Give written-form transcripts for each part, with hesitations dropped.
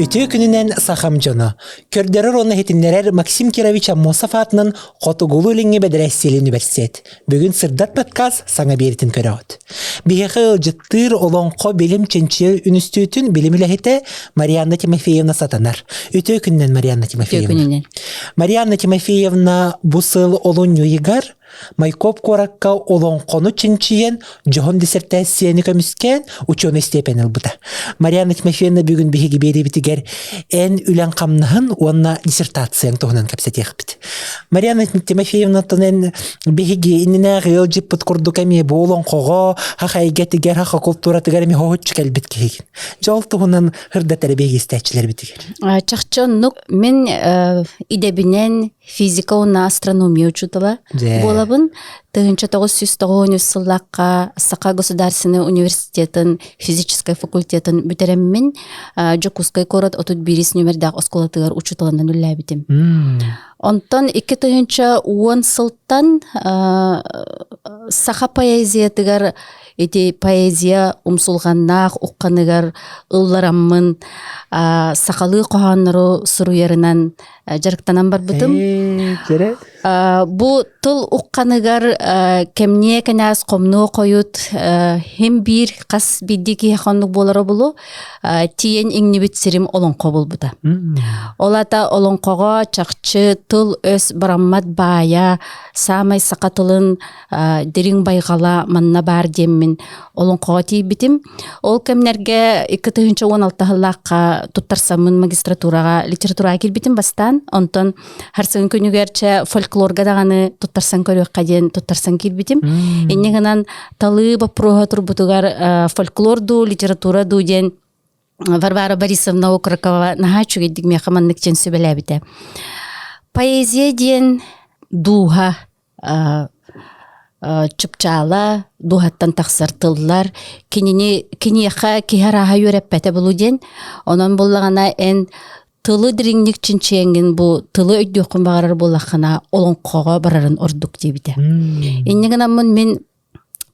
Үтүө күнүнэн сахам дьоно! Көрдөрөр уонна иһитиннэрэр Максим Кирович Аммосов аатынан Хотугулуу-Илиҥҥи бэдэрээссийэлиин үбэрсиэт. Бүгүн Сырдат подкаст саҥа биэритин көрөҕүт. Биһиэхэ ыалдьыттыыр олоҥхо билим чинчийэр үнүстүүтүн билим үлэһитэ Марианна Тимофеевна Сатанар. Үтүө күнүнэн Марианна Тимофеевна. Үтүө күнүнэн. Марианна Тимофеевна бу сыл олунньу ыйыгар Майкоп куоракка олоҥхону чинчийэн, дьоһун диссертээссийэни көмүскээн, учуонай степень ылбыта. Марианна Тимофеевна бүгүн биһиги биэриибитигэр эн үлэҥ-хамнаһын уонна диссертацияҥ туһунан кэпсэтиэхпит. Марианна Тимофеевнаттан эн биһиги иннинээҕи ыалдьыппыт курдук эмиэ бу олоҥхоҕо, саха эйгэтигэр, саха култууратыгар эмиэ хоһуччу кэлбит киһигин. Дьэ ол туһунан ырдат эрэ биһиги истээччилэрбитигэр. Чахчы оннук мин идэбинэн физика уонна астрономия учуутала буолабын. 1993 сыллаахха Саха государственный университетын физическай факультетын бүтэрэммин Дьокуускай куорат 31 нүмердээх оскуолатыгар учууталынан үлэлээбитим. Онтон 2010 сылтан саха поэзиятыгар ити поэзия умсулҕаннаах ухханыгар ыллараммын сахалыы хоһооннору суруйарынан дьарыктанан барбытым. Бу тыл ухханыгар кэмниэ кэнээс хомнуо хойут хим биир хас биирдии киһиэхэ оннук буолара булу тиийэн иҥнибит сирим олоҥхо буолбута. Ол ата олоҥхоҕо чахчы тыл-өс бараммат баайа, саамай саха тылын дириҥ байҕала манна баар диэммин олоҥхоҕо тиийбитим. Ол кэмнэргэ 2016 сыллаахха туттарсаммын магистратураҕа литератураҕа киирбитим бастаан. Онтон харсыҥ күнүгэр чэ фольклорга даҕаны туттарсан көрүөххэ диэн туттарсан киирбитим. Инньэ гынан талыы боппуруоһа турбутугар фольклор дуу, литература дуу диэн Варвара Борисовна Окрокова наһаа үчүгэйдик миэхэ маннык диэн сүбэлээбитэ. Поэзия диэн дууһа чыпчаала дууһаттан тахсар тыллар кинини киниэхэ киһи арааһа үөрэппэтэ булу диэн онон буллаҕына эн тылы дириҥник чинчийэҥҥин бу тылы өйдүөххүн баҕарар буоллаххына олоҥхоҕо барарын ордук диэбитэ инньэ гынаммын мин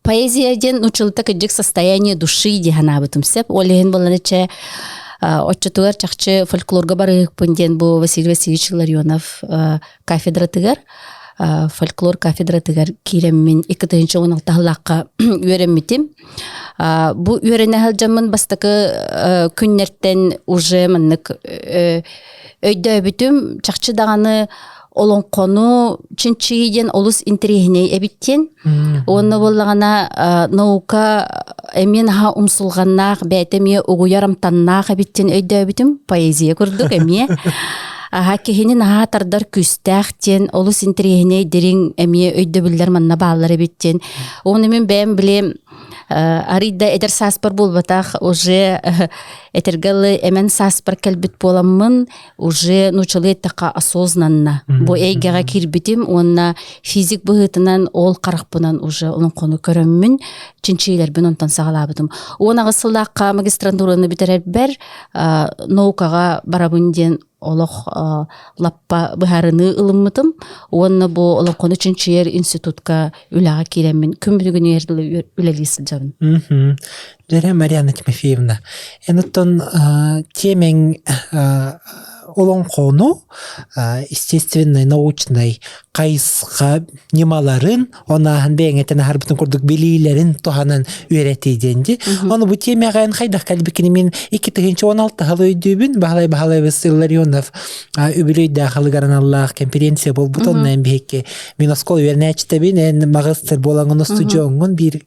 Поэзия диэн учулта кырдьык состояние души дии санаабытым сөп. Ол иһин буоллана чэ оччотугар чахчы фольклорга барыһыкпын диэн бу Василий Васильевич Ларионов кафедратыгар фольклор кафедратыгар киирэммин 2016 сыллаахха үөрэммитим. Бу үөрэнэ сылдьаммын бастакы күннэртэн уже маннык өйдөөбүтүм чахчы даҕаны олоҥхону чинчийии диэн олус интэриэһинэй эбит диэн. Уонна буоллаҕына наука эмиэ наһаа умсулҕаннаах, бэйэтэ эмиэ угуйар амтаннаах эбит диэн өйдөөбүтүм. Поэзия курдук эмиэ. Аха киһини наһаа тардар күүстээх диэн олус интэриэһинэй дириҥ эмиэ өйдөбүллэр манна бааллар эбит диэн. Уонна мин бэйэм били арый да эдэр сааспар буолбатах уже этэргэ дылы эмэн сааспар кэлбит буоламмын уже нуучалыы эттэххэ осознанно бу эйгэҕэ киирбитим уонна физик быһыытынан ол харахпынан уже олоҥхону көрөммүн чинчийиилэрбин онтон саҕалаабытым 18 сыллаахха магистрантураны бүтэрэрбэр наукаҕа барабын диэн олох лаппа быһаарыныы ылыммытым уонна бу олоҥхону чинчийэр институтка үлэҕэ киирэммин күн бүгүнүгэр дылы үлэлии сылдьабын. Дьэрэ Марьяна Тимофеевна, эн оттон тиэмэҥ олоҥхону естественнай, научнай хайысха ньымаларын, онааһын бэйэҥэтэн аһарбытын курдук билиилэрин туһанан үөрэтии диэн дии. Ону бу тиэмэҕэ эн хайдах кэлбиккини мин 2016 сыл өйдүүбүн. Баһылай Баһылаевич Илларионов үбүлүөйдээх алыгар аналлаах конференция буолбут. Онно эн биһикки мин оскуола үөрэнээччитэбин, эн маҕыстыр буолаҥын устудьуоҥҥун биир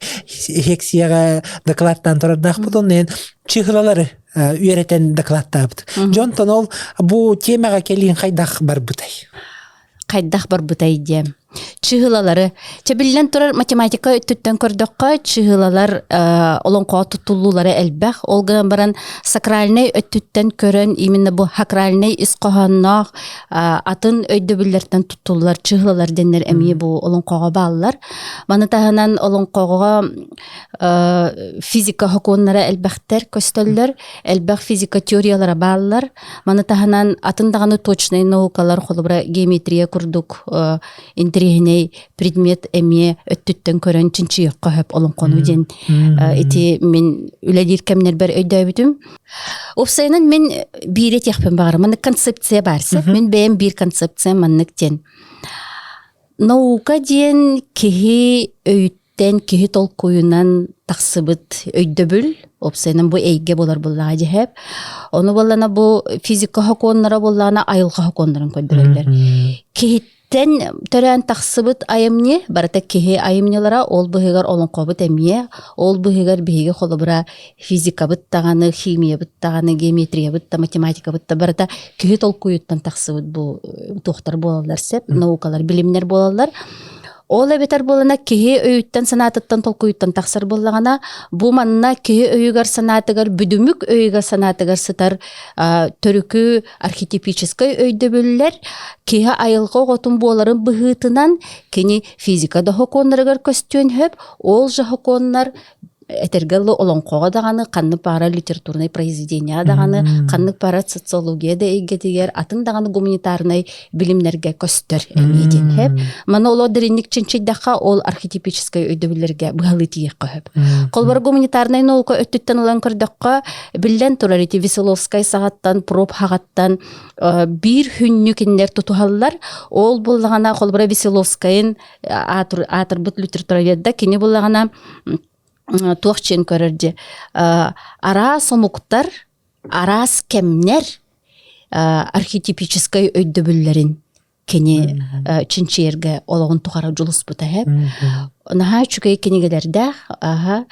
лекцияҕа докладтаан турардаахпыт. Онно эн чыһылалары үөрэтэн докладтаабыт. Дьонтон ол бу тиэмэҕэ кэлиин хайдах барбытай? Хайдах барбытай диэн. Чыһылалары. Чэ биллэн турар математика өттүттэн көрдөххө, чыһылалар олоҥхоҕо туттуллуулара элбэх. Ол гынан баран сакральнай өттүттэн көрөн именно бу сакральнай ис хоһоонноох атын өйдөбүллэртэн туттуллар чыһылалар диэннэр эмиэ бу олоҥхоҕо бааллар. Маны таһынан олоҥхоҕо физика сокуоннара элбэхтэр көстөллөр, элбэх физика теориялара бааллар. Маны таһынан атын даҕаны точнай наукалар, холобура геометрия курдук интэриэһинэй. естественнэй предмет эмиэ өттүттэн көрөн чинчийиэххэ сөп олоҥхону диэн ити мин үлэлиир кэмнэрбэр өйдөөбүтүм. Уопсайынан мин биир этиэхпин баҕарам. Маннык концепция баар сөп. Мин бэйэм биир концепция маннык диэн. Наука диэн киһи өйүттэн, киһи толкуйунан тахсыбыт өйдөбүл. Уопсайынан бу эйгэ буолар буоллаҕа дьиһэп. Ону буоллана бу физика сокуоннара буоллаҕына айылҕа сокуоннарын көрдөрөллөр. Киһиттэн төрөөн тахсыбыт айымньы барыта киһи айымньылара, ол быһыгар олоҥхобут эмиэ, ол быһыгар биһиги холобура физикабыт даҕаны, химиябыт даҕаны, геометриябыт да, математикабыт да барыта киһи толкуйуттан тахсыбыт бу туохтар буолаллар сөп, наукалар, билимнэр буолаллар. Ол эбэтэр буолана киһи өйүттэн санаатыттан толкуйуттан тахсар буоллаҕына, бу манна киһи өйүгэр санаатыгар бүдүмүк өйүгэр санаатыгар сытар төрүкү архетипическай өйдөбүллэр киһи айылҕа оҕотун буоларын быһыытынан кини физика да сокуоннарыгар көстүөн сөп, ол же сокуоннар этэргэ дылы олоҥхоҕо даҕаны, ханнык баара литературнай произведениеҕа даҕаны, ханнык баара социология да эйгэтигэр, атын даҕаны гуманитарнай билимнэргэ көстөр эмиэ диэн сөп. Маны олох дириҥник чинчийдэххэ, ол архетипическай өйдөбүллэргэ быһалыы тиийиэххэ сөп. Холобура гуманитарнай наука өттүттэн ылан көрдөххө, биллэн турар ити Веселовскай саҕаттан, Проб хаҕаттан биир хүннү кинилэр тутуһаллар. Ол буллаҕына, холобура Веселовскайын аатырбыт литературоведда кини буллаҕына туох чиэн көрөр дьэ араас омуктар араас кэмнэр архетипическай өйдөбүллэрин кини чинчийэргэ олоҕун тухары дьулуспута эһэп наһаа үчүгэй кинигэлэрдээх аха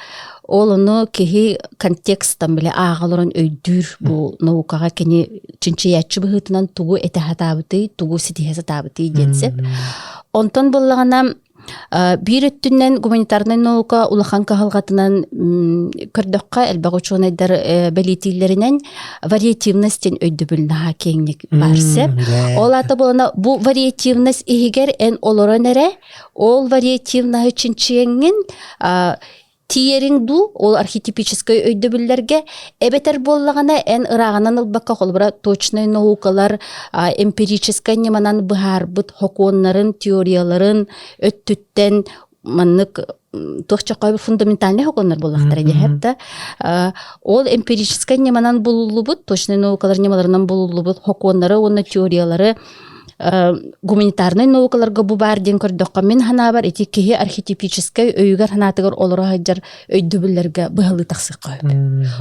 ол ону киһи контекстан биле ааҕа олорон өйдүүр бу наукаҕа кини чинчийээччи быһыытынан тугу этэ сатаабытый тугу ситиһэ сатаабытый диэн сөп онтон буоллаҕына биир өттүнэн гуманитарнай наука улахан кыһалҕатынан көрдөххө элбэх учуонайдар бэлиэтииллэринэн вариативность диэн өйдөбүл наһаа киэҥник баар сөп ол аата буолана бу вариативность иһигэр эн олорон эрэ ол вариативноһы чинчийэҥҥин тиийэриҥ дуу ол архетипическай өйдөбүллэргэ эбэтэр буоллаҕына эн ырааҕынан ылбакка холобура точнай наукалар эмпирическай ньыманан быһаарбыт сокуоннарын теорияларын өттүттэн маннык туох чоххой фундаментальный сокуоннар буоллахтара диэһэп да ол эмпирическай ньыманан булуллубут точнай наукалар ньымаларынан булуллубут сокуоннары уонна теориялары гуманитарнай наукаларга бу баар диэн көрдөххө мин санаабар ити киһи архетипическай өйүгэр санаатыгар олоро сылдьар өйдөбүллэргэ быһалыы тахсыахха сөп.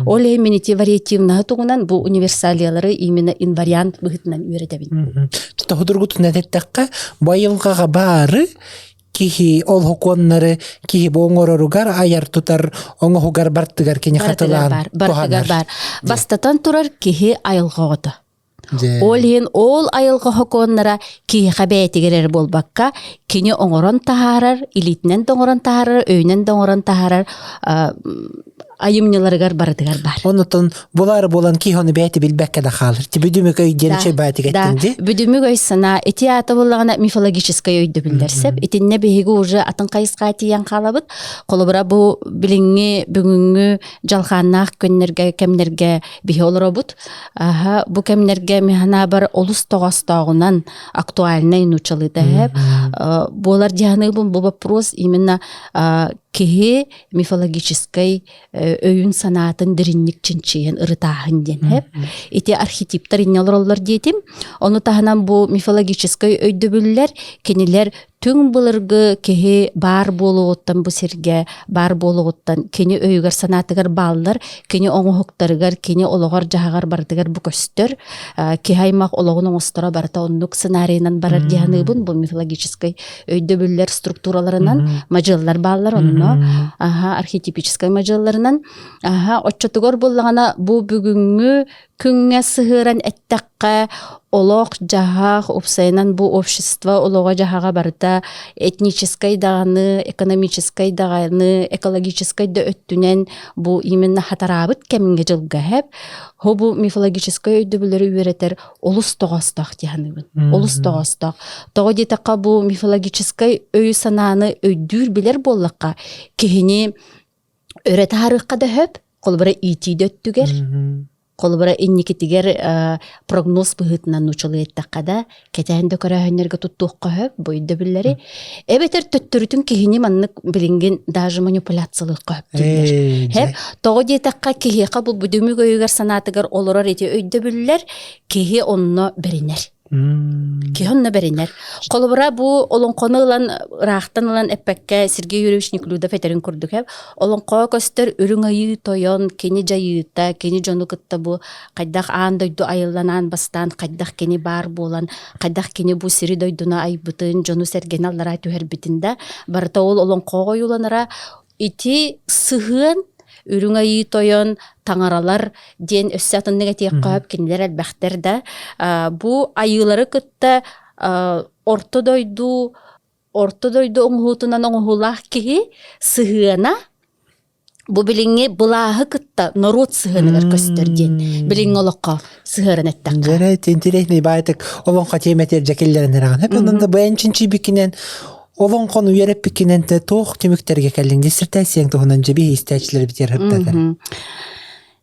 Ол иһин мин ити вариативнаһы тугунан бу универсалиялары именно инвариант быһыытынан үөрэтэбин. Тоһудургутун этэттэххэ, бу айылҕаҕа баары киһи ол хокуоннары киһи бу оҥороругар айар-тутар оҥоһугар бартыгар кини хатылаан туһанар. Бар. Бастатан турар киһи айылҕа оҕото. Ол иһин ол айылҕа сокуоннара киһиэхэ бэйэтигэр эрэ буолбакка, кини оҥорон таһаарар, илиитинэн да оҥорон таһаарар, өйүнэн да оҥорон таһаарар айымньыларыгар барытыгар баар. Онутун булар буолан киһи ону бэйэтэ билбэккэ да хаалар. Ти бүдүмүк өй диэн чэй баатыгаттын Да, ди. бүдүмүк өй санаа ити аата буоллаҕына мифологическай өйдөбүллэр сеп. Итиннэ биһиги уже атын хайысхаа тиийэн хаалабыт. Холобура бу билиҥҥи бүгүҥҥү дьалхааннаах күннэргэ кэмнэргэ биһи олоробут. Аха, бу кэмнэргэ механабар олус тоҕоостооҕунан актуальнай нуучалыыта эһэп. Буолар дьаһаныыбын бу вопрос именно киһи мифологическай өйүн санаатын дириҥник чинчийэн ырытааһын диэн эһэп. Ити архетиптар инньэ олороллор диэтим. Ону таһынан бу мифологическай өйдөбүллэр кинилэр түҥ былыргы киһи баар буолуоҕуттан бу сиргэ баар буолуоҕуттан кини өйүгэр-санаатыгар бааллар, кини оҥоһуктарыгар, кини олоҕор-дьаһаҕар барытыгар бу көстөр. Киһи аймах олоҕун оҥосторо барыта оннук сценарийынан барар дии саныыбын. Бу мифологическай өйдөбүллэр структураларынан мадьыаллар бааллар онно аха архетипическай мадьыалларынан аха оччотугар буоллаҕына бу бүгүҥҥү Күҥҥэ сыһыаран эттэххэ, олох-дьаһах, уопсайынан бу общество олоҕо-дьаһаҕа барыта этническэй даҕаны, экономическай даҕаны, экологическай да өттүнэн бу именно хатараабыт кэмҥэ дьылга эһэп, хо бу мифологическай өйдөбүллэри үөрэтэр олус тоҕоостоох дии саныыбын. Олус тоҕоостоох. Тоҕо диэтэххэ бу мифологическай өйү-санааны өйдүүр билэр буоллахха, киһини өрө таһаарыахха да сөп, холобура иитии да өттүгэр. Холобура инникитигэр прогноз быһыытынан нуучалыы эттэххэ да, кэтээн да көрөөһүннэргэ туттуохха сөп бу өйдөбүллэри. Эбэтэр төттөрүтүн киһини маннык билингин даже манипуляциялыахха сөп дииллэр. Хэп тоҕо диэтэххэ киһиэхэ бу бүдүмүк өйүгэр санаатыгар олорор ити өйдөбүллэр киһи онно бэринэр. Киһи онно бэринэр. Холобура бу олоҥхону ылан ыраахтан ылан эппэккэ Сергей Юрьевич Неклюдов этэрин курдук эп олоҥхоҕо көстөр үрүҥ айыы тойон кини дьайыыта кини дьону кытта бу хайдах аан дойду айыллан аан бастаан хайдах кини баар буолан хайдах кини бу сири дойдуну айбытын дьону сэргэни аллараа түһэрбитин да барыта ол олоҥхоҕо ойууланара ити сыһыан үрүҥ айыы тойон таҥаралар диэн өссө атыннык этиэххэ сөп кинилэр элбэхтэр да бу айыылары кытта орто дойду орто дойду оҥоһуутунан оҥоһуулаах киһи сыһыана бу билиҥҥи былааһы кытта норуот сыһыаныгар көстөр диэн билиҥҥи олоххо сыһыаран эттэххэ. Дьэрэ интересный баайтык олоҥхо тиэмэтигэр дьэкиллэрин эрэҕин. Эп онон да бэйэн чинчийбиккинэн олоҥхону үөрэппиккинэн те туох түмүктэргэ кэллиҥ диссертацияҥ туһунан дьэби истээччилэрбитигэр сырдатар.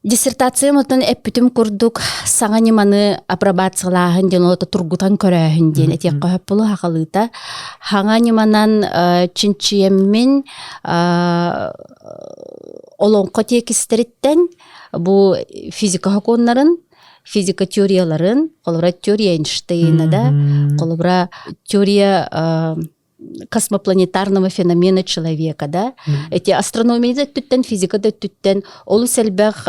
Диссертациям оттон эппитим курдук саҥа ньыманы апробациялааһын диэн олото тургутан көрөөһүн диэн этиэххэ сөп буолуо хахалыыта. Хаҥа ньыманан чинчийэммин олоҥхо тиэкистэриттэн бу физика сокуоннарын, физика теорияларын, холобура теория Эйнштейна да, холобура теория космопланетарного феномена человека, да? Эти астрономия да өттүттэн, физика да өттүттэн олус элбэх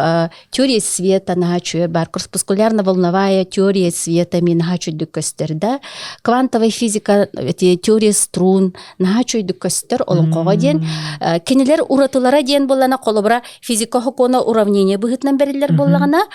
теория света наһаа үчүгэй бар, корпускулярно-волновая теория света эмиэ наһаа үчүгдүк көстөр, да? Квантовая физика, эти теория струн наһаа үчүгдүк көстөр олоҥхоҕо диэн. Кинилэр уратылара диэн буоллана холобура физика сокуона уравнение быһыытынан бэриллэр буоллаҕына,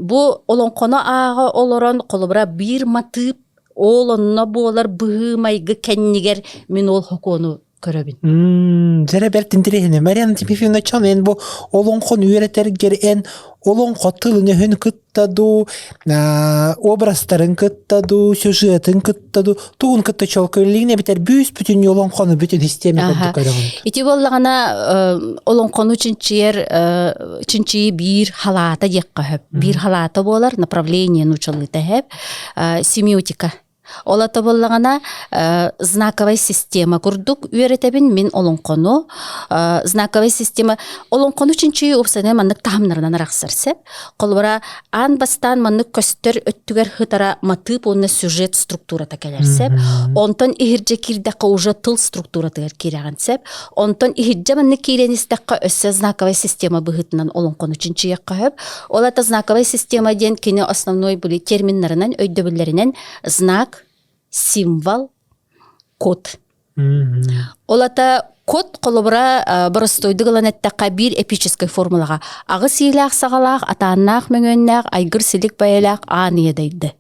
бу олоҥхону ааҕа олорон холобура биир матыып Ол онно буолар быһыы-майгы кэннигэр мин ол хокуону көрөбүн. Дьэрэ бэрт интэриэһинэй. Марьяна Тимофеевна чон эн бу олоҥхону үөрэтэргэр эн олоҥхо тылын-өһүн кытта дуу, образтарын кытта дуу, сюжетын кытта дуу, тугун кытта чолкуйлыгын эбэтэр бүүс бүтүн олоҥхону бүтүн систиэмэ курдук көрөҕүн. Ити буоллаҕына олоҥхону чинчийэр чинчийии биир халаата диэххэ сөп. Биир халаата буолар направление нуучалыыта сөп. Семиотика. Ол ата буоллаҕына знаковай система курдук үөрэтэбин мин олоҥхону. Знаковай система олоҥхону чинчийии уопсайынан маннык таһымнарынан арахсар сөп. Холобура, аан бастаан маннык көстөр өттүгэр хытара матыып уонна сюжет структурата кэлэр сөп. Онтон иһирдьэ киирдэххэ уже тыл структуратыгар киирэҕин сөп. Онтон иһирдьэ маннык киирэн истэххэ өссө знаковай система быһыытынан олоҥхону чинчийиэххэ сөп. Ол это знаковая система диэн кини основной были терминнарынан, өйдөбүллэринэн знак, символ, код. Ол ата код холобура боростуойдук ылан эттэххэ биир эпическэй формулаҕа аҕыс иилээх саҕалаах, атааннаах мөҥүөннээх, айгыр-силик байалаах аан ийэ дайды.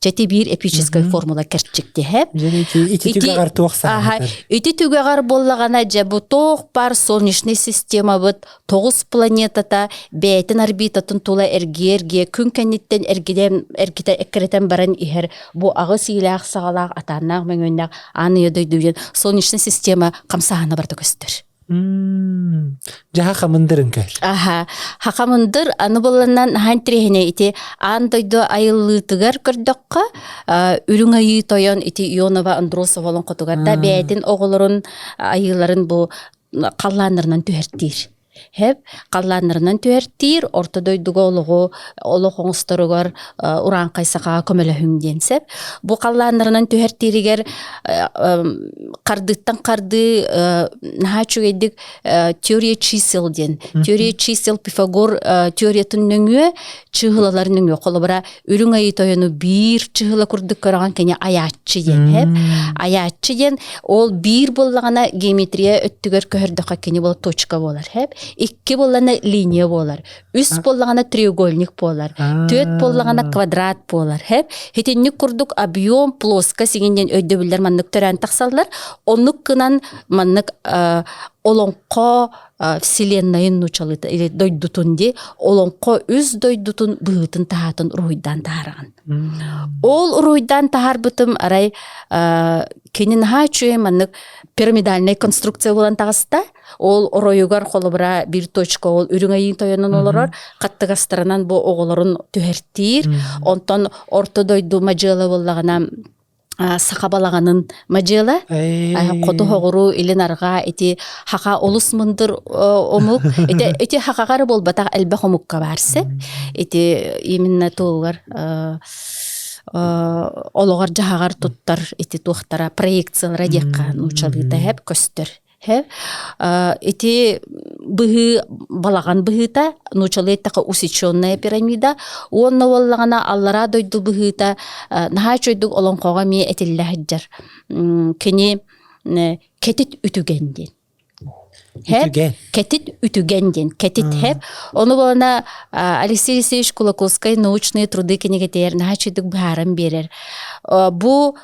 Чэти биир эпическэй формула кэрчиктиһэ. Ити түгэҕэр туох саҥатар? Ити түгэҕэр буоллаҕына дьэ бу туох баар солнечный системабыт тоҕус планетата бэйэтин орбитатын тула эргийэ-эргийэ күн кэнниттэн эргитэн эргитэ эккирэтэн баран иһэр бу аҕыс иилээх саҕалаах атааннаах мөҥүөннээх аан ийэ дойду диэн солнечный система хамсааһына барыта көстөр. Дьэ хахамындырын көр. Аха, хахамындыр аны буланан наһаа интэриэһинэй ити аан дойду айыллыытыгар көрдөххө, үрүҥ айыы тойон ити Ионова Андросова олоҥхотугар да бэйэтин оҕолорун айыыларын бу халлааннарынан түһэртиир. Хэп халлааннарынан түһэртиир, орто дойдуга олоҕу олох оҥосторугар урааҥхай сахаҕа көмөлөһүҥ диэн сөп. Бу халлааннарынан түһэртииригэр хардыыттан хардыы наһаа үчүгэйдик теория чисел диэн. Теория чисел Пифагор теориятын нөҥүө чыыһылалар нөҥүө холобура үрүҥ айыы тойону биир чыыһыла курдук көрөҕөн кини айааччы диэн хэп. Айааччы диэн ол биир буоллаҕына геометрия өттүгэр көһөрдөххө кини буол точка буолар хэп. Икки буоллаҕына линия буолар. Үс буоллаҕына треугольник буолар, түөрт буоллаҕына квадрат буолар. Хэп итинник курдук объем, плоскость иҥин диэн өйдөбүллэр маннык төрөөн тахсаллар. Оннук гынан маннык олоҥхо вселеннайын нуучалыыта или дойдутун ди олоҥхо үс дойдутун быһыытын таһаатын уруһуйдаан таһаараҕын. Ол уруһуйдаан таһаарбытым арай кини наһаа үчүгэй маннык пирамидальнай конструкция буолан таҕыста. Ол оройугар холобура биир точка ол үрүҥ айыы тойонун олорор, хаттыгастарынан бу оҕолорун түһэртиир. Онтон орто дойду мадьыала буоллаҕына саха балаҕанын мадьыала хоту хоҕуруу илин арҕаа ити хаха олус мындыр омук ити ити хахаҕар буолбатах элбэх омукка баар сеп ити именно тугар олоҕор дьаһаҕар туттар ити туохтара проекциялара диэххэ нуучалыыта хэп көстөр Һэ ити быһыы балаҕан быһыыта нуучалыы эттэххэ усеченная пирамида уонна уоллаҕына аллараа дойду быһыыта наһаа үчүгэйдик олоҥхоҕо эмиэ этиллэ сылдьар кини кэтит үтүгэн диэн Үтүгэн. Кэтит үтүгэн диэн. Кэтит хэп. Ону буолана Алексей Алексеевич Кулаковскай научные труды кинигэтигэр наһаа үчүгэйдик быһааран биэрэр. Бу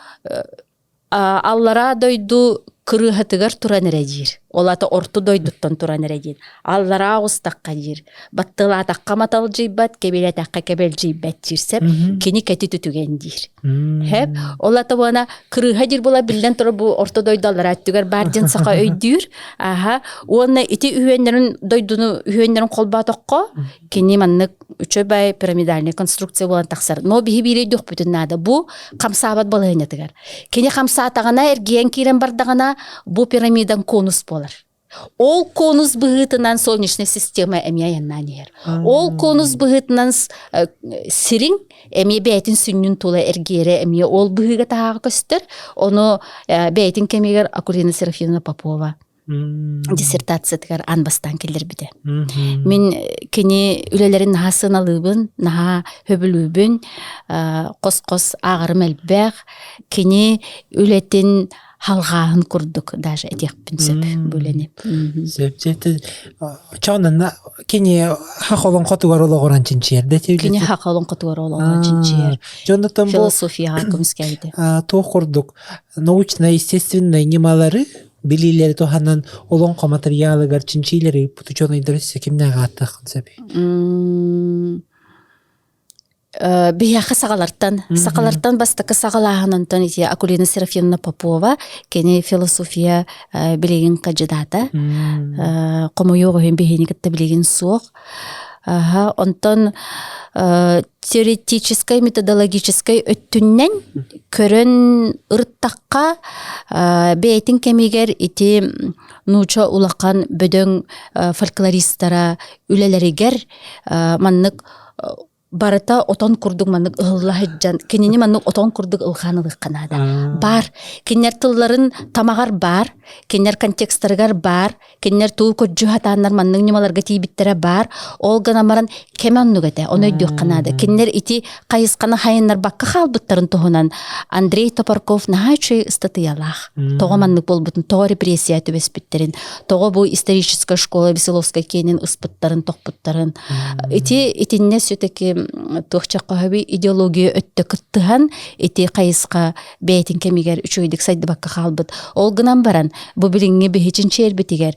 Аллараа дойду кырыыһатыгар туран эрэ диир. Ол аата орто дойдуттан туран эрэ диир. Аллараа оҕустахха диир. Баттылаатахха маталдьыйбат, кэбилэтэххэ кэбэлдьийбэт диир сөп. Кини кэтит үтүгэн диир. Хэп. Ол аата буона кырыыһа диир була биллэн турар бу орто дойду аллараа өттүгэр баар диэн саха өйдүүр. Аха. Уонна ити үһүөннэрин дойдуну үһүөннэрин холбоотоххо кини маннык үчүгэй пирамидальный конструкция буолан тахсар. Но биһи биири өйдүөхпүтүн наада. Бу хамсаабат балаһыанньатыгар. Кини хамсаатаҕына, эргийэн киирэн бардаҕына, бу пирамидан конус буолар. Ол конус быһыытынан солнечная система эмиэ айаннаан иһэр. Ол конус быһыытынан сириҥ эмиэ бэйэтин сүнньүн тула эргиэрэ эмиэ ол быһыыга таһааҕа көстөр. Ону бэйэтин кэмигэр Акулина Серафимовна Попова диссертациятыгар аан бастаан киллэрбитэ. Мин кини үлэлэрин наһаа сыаналыыбын, наһаа хөбүлүүбүн, хос-хос ааҕарым элбэх. Кини үлэтин халҕааһын курдук даже этиэхпин сөп бу үлэни. Сөп, сөп. Чонна кини хахолон хотугар олоҕуран чинчийэр да Кини хахолон хотугар олоҕуран чинчийэр. Дьоннотон бу философияҕа көмүскээбитэ. Туох курдук научно-естественнай ньымалары билиилэри туһанан олоҥхо матырыйаалыгар чинчиилэри ыыппыт учуонайдар өссө кимнээх ааттааххын сөбүй? Биһиэхэ саҕалартан сахалартан бастакы саҕалааһынантан ити Акулина Серафимовна Попова кини философия билигин хадьыдаата хомойуох иһин биһини кытта билигин суох онтон теоретическай методологическай өттүнэн көрөн ырыттахха бэйэтин кэмигэр ити нууча улахан бөдөҥ фольклористара үлэлэригэр маннык барыта отон курдук маннык ыһылла сылдьан кинини маннык отон курдук ылхаан ылыахха наада баар кинилэр тылларын тамаҕар баар кинилэр контекстарыгар баар Кинилэр туу көрдьүү хатааннар маннык ньымаларга тиийбиттэрэ баар. Ол гынан баран кэмэ оннук этэ. Ону өйдүөххэ наада. Кинилэр ити хайысханы хайыннарбакка хаалбыттарын туһунан Андрей Топорков наһаа үчүгэй ыстатыйалаах. Тоҕо маннык буолбутун, тоҕо репрессия түбэспиттэрин, тоҕо бу историческая школа Веселовскай киэнин ыспыттарын, тохпуттарын. Ити итиннэ все-таки туохчаххаһаби идеология өттө кыттыһан ити хайысха бэйэтин кэмигэр үчүгэйдик сайдыбакка хаалбыт. Ол гынан баран, бу билиҥҥи биһи чинчийэрбитигэр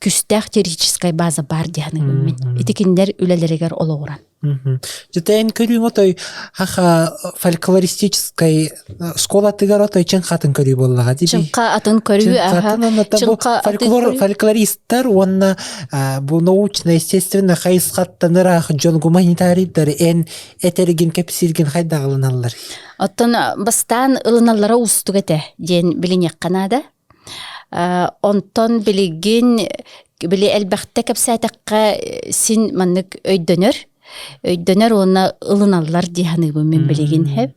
күстээх теоретическай база баар дии саныыбын мин. Ити кинилэр үлэлэригэр олоҕуран. Дьэ көрүүҥ отой хаха фольклористическай школатыгар отой чыҥхатын көрүү буоллаҕа дии. Чыҥха атын көрүү аха. Фольклор фольклористар уонна бу научно естественно хайысхаттан ыраах дьон гуманитарийдар эн этэргин кэпсииргин хайдах ылыналлар? Оттон бастаан ылыналлара уустук этэ диэн билиниэххэ наада. Онтон билигин били элбэхтэ кэпсээтэххэ син маннык өйдөнөр. Өйдөнөр уонна ылыналлар дии саныыбын мин билигин хэп.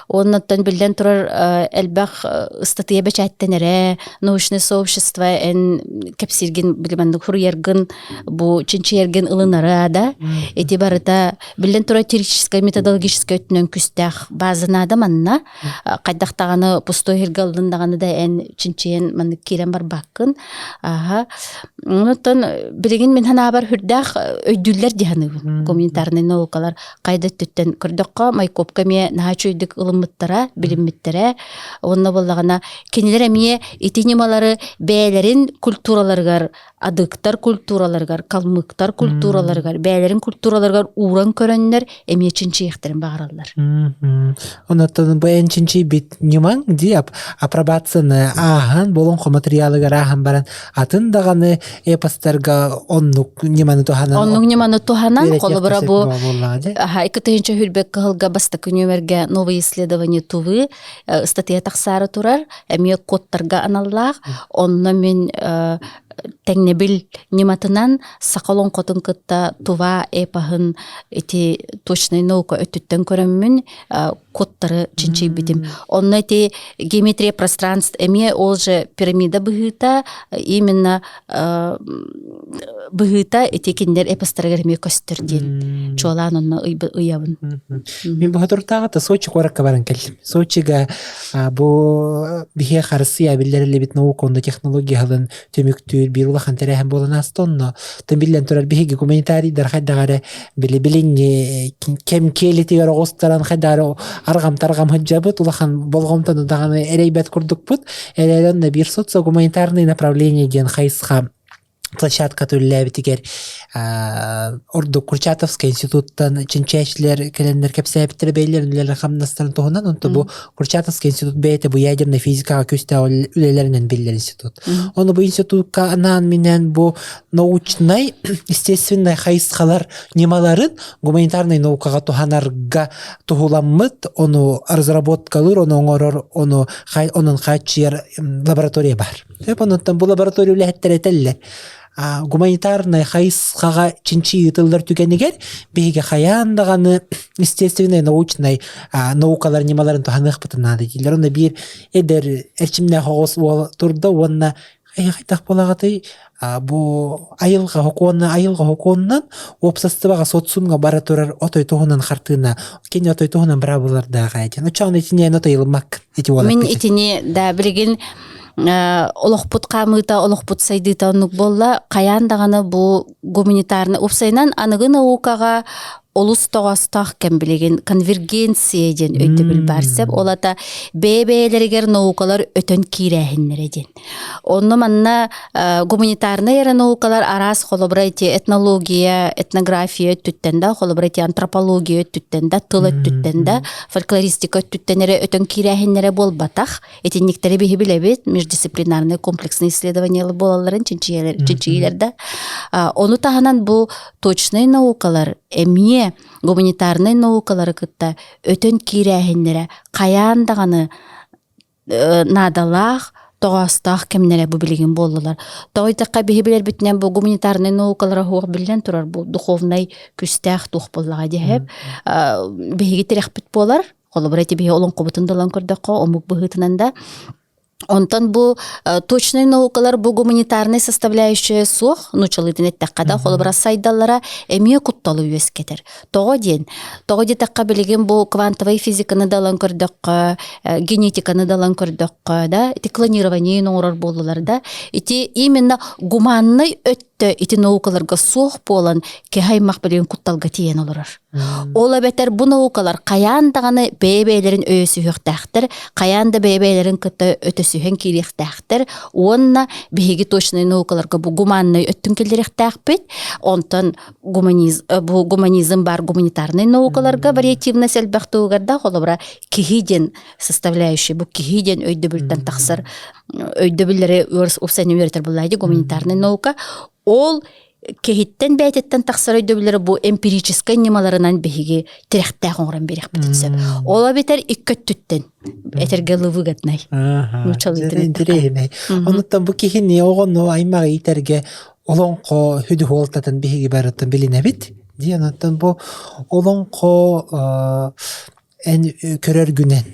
Уонна оттон биллэн турар элбэх ыстатыйа бэчээттэнэрэ, научное сообщество эн кэпсииргин били маннык суруйаргын бу чинчийэргин ылынара да ити барыта биллэн турар теоретическай методологическай өттүнэн күстээх база наада манна хайдах даҕаны пустой сиргэ ыллын даҕаны да эн чинчийэн маннык киирэн барбаккын аха онтон билигин мин санаабар хүрдээх өйдүүллэр дии саныыбын гуманитарнай наукалар хайда өттүттэн көрдөххө майкопка эмиэ наһаа үчүгэйдик ылыммыттара билиммиттэрэ уонна буоллаҕына кинилэр эмиэ ити ньымалары бэйэлэрин культураларыгар. адыктар культураларыгар, калмыктар культураларыгар, бэйэлэрин культураларыгар ууран көрөннөр эмиэ чинчийиэхтэрин баҕараллар. Оннуттан бу эн чинчийбит ньымаҥ дии апробацияны ааһан, бу олоҥхо материалыгар ааһан баран атын даҕаны эпостарга оннук ньыманы туһанан Оннук ньыманы туһанан, холобура бу 2000 кыһылга бастакы нүөмэргэ новые исследования Тувы ыстатыйа тахсаары турар, эмиэ кодтарга аналлаах. Онно мин тэҥнэбил ньыматынан саха олоҥхотун кытта Тува эпоһын ити точнай наука өттүттэн көрөммүн кодтары чинчийбитим. Онно ити геометрия пространств эмиэ ол же пирамида быһыыта именно быһыыта ити кинилэр эпостарыгар эмиэ көстөр диэн чуолаан онно ыйабын. Мин бу Сочи куоракка баран кэллим. Сочига бу биһиэхэ Арассыыйа биллэриллибит наука уонна технология түмүктүүр биир улахан тэрээһин буолан ааста онно. Тон биллэн турар биһиги гуманитарийдар хайдах эрэ били билиҥҥи кэм киэлитигэр оҕустаран хайдах эрэ арҕам-тарҕам сылдьабыт улахан болҕомтону даҕаны эрэйбэт курдукпут. Эрээри онно биир социогуманитарное направление диэн хайысха площадка үлэлээбитигэр ордук Курчатовскай институттан чинчээччилэр кэлэннэр кэпсээбиттэрэ бэйэлэрин үлэлэрин хамнастарын туһунан онто бу Курчатовский институт бэйэтэ бу ядернай физикаҕа күүстээх үлэлэринэн биллэр институт. Ону бу институтка анаан-минээн бу научнай, естественнай хайысхалар ньымаларын гуманитарнай наукаҕа туһанарга туһуламмыт, ону разработкалыыр, ону оҥорор, ону онон хааччыйар лаборатория баар. Онуттан бу лаборатория үлэһиттэрэ этэллэр. Гуманитарнай хайысхаҕа чинчийии ыытыллар түгэнигэр биһиги хайаан даҕаны естественнай научнай наукалар ньымаларын туһаныахпытын наада дииллэр. Онно биир эдэр эрчимнээх оҕус уол турда уонна хайдах буолаҕытый бу айылҕа сокуона айылҕа сокуонунан уопсастыбаҕа социумҥа бара турар отой туһунан хартыына кини отой туһунан быраабылардаах диэн оччоҕуна итини эн отой ылыммаккын ити уол Мин итини да билигин олохпут хаамыыта, олохпут сайдыыта оннук буолла. Хайаан даҕаны бу гуманитарнай уопсайынан аныгы наукаҕа олус тоҕоостоох кэм билигин конвергенция диэн өйдөбүл баар сөп. Ол ата бэйэ-бэйэлэригэр наукалар өтөн киирээһиннэрэ диэн. Онно манна гуманитарнай эрэ наукалар араас холобура ити этнология, этнография өттүттэн да, холобура ити антропология өттүттэн да, тыл өттүттэн да, фольклористика өттүттэн эрэ өтөн киирээһиннэрэ буолбатах. Итинниктэри биһи билэбит, междисциплинарный комплексный исследования буолалларын чинчийэлэр да. Ону таһынан бу точнай наукалар эмиэ гуманитарнай наукалары кытта өтөн киирээһиннэрэ хайаан даҕаны наадалаах, тоҕоостоох кэмнэрэ бу билигин буоллулар. Тоҕо диэтэххэ биһи билэрбитинэн бу гуманитарнай наукалара суох биллэн турар бу духовнай күстээх туох буоллаҕа диэһэп биһиги тирэхпит буолар. Холобура ити биһи олоҥхобутун да ылан көрдөххө омук быһыытынан да Онтон бу точнай наукалар бу гуманитарнай составляющая суох, нуучалыытын эттэххэ да, холобура сайдаллара эмиэ кутталы үөскэтэр. Тоҕо диэн? Тоҕо диэтэххэ билигин бу квантовай физиканы да ылан көрдөххө, генетиканы да ылан көрдөххө да, ити клонирование оҥорор буоллулар да, ити именно гуманнай өттө ити наукаларга суох буолан киһи аймах билигин кутталга тиийэн олорор. Ол эбэтэр бу наукалар хайаан даҕаны бэйэ-бэйэлэрин өйөсүһүөхтээхтэр, хайаан да бэйэ-бэйэлэрин кытта өтөсүһэн киириэхтээхтэр уонна биһиги точнай наукаларга бу гуманнай өттүн киллэриэхтээхпит. Онтон гуманизм, бу гуманизм баар гуманитарнай наукаларга вариативность элбэх туһугар да холобура киһи диэн составляющий бу киһи диэн өйдөбүлтэн тахсар өйдөбүллэри уопсайынан үөрэтэр буоллаҕа гуманитарнай наука ол киһиттэн бэйэтиттэн тахсар өйдөбүллэри бу эмпирическай ньымаларынан биһиги тирэхтээх оҥорон биэриэхпитин сөп. Ол эбэтэр икки өттүттэн этэргэ выгоднай. Интэриэһинэй. Онуттан бу киһини оҕону аймаҕы иитэргэ олоҥхо сүдү суолтатын биһиги барытын билинэбит. Диэн онтон бу олоҥхо эн көрөргүнэн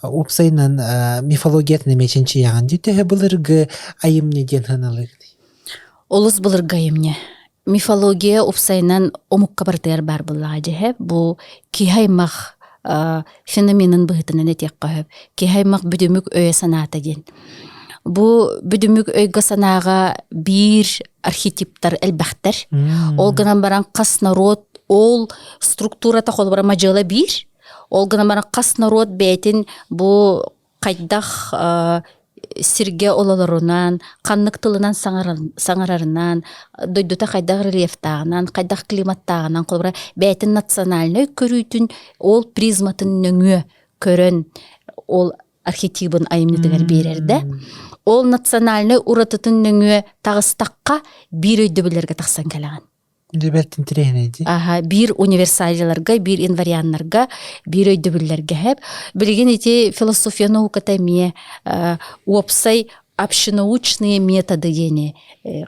уопсайынан мифологиятын эмиэ чинчийэҕин дии төһө былыргы айымньы диэн сыаналыыгыный? Олус былыргы айымньы. Мифология уопсайынан омукка барытыгар баар буоллаҕа дьиһэ. Бу киһи аймах феноменын быһыытынан этиэххэ сөп. Киһи аймах бүдүмүк өйө-санаата диэн. Бу бүдүмүк өйгө-санааҕа биир архетиптар элбэхтэр. Ол гынан баран хас норуот ол структурата холобура мадьыала биир. Ол гынан баран хас норуот бэйэтин бу хайдах. сиргэ ололорунан, ханнык тылынан саҥарарынан, дойдута хайдах рельефтааҕынан, хайдах климаттааҕынан, холобура, бэйэтин национальнай көрүүтүн ол призматын нөҥүө көрөн ол архетибын айымньытыгар биэрэр да. Ол национальнай уратытын нөҥүө таҕыстахха биир өйдөбүллэргэ тахсан кэлэҕин. Дьэ бэрт интэриэһинэй дии. Аха, биир универсалияларга, биир инварианнарга, биир өйдөбүллэргэ хэп. Билигин ити философия науката эмиэ уопсай общенаучные методы диэни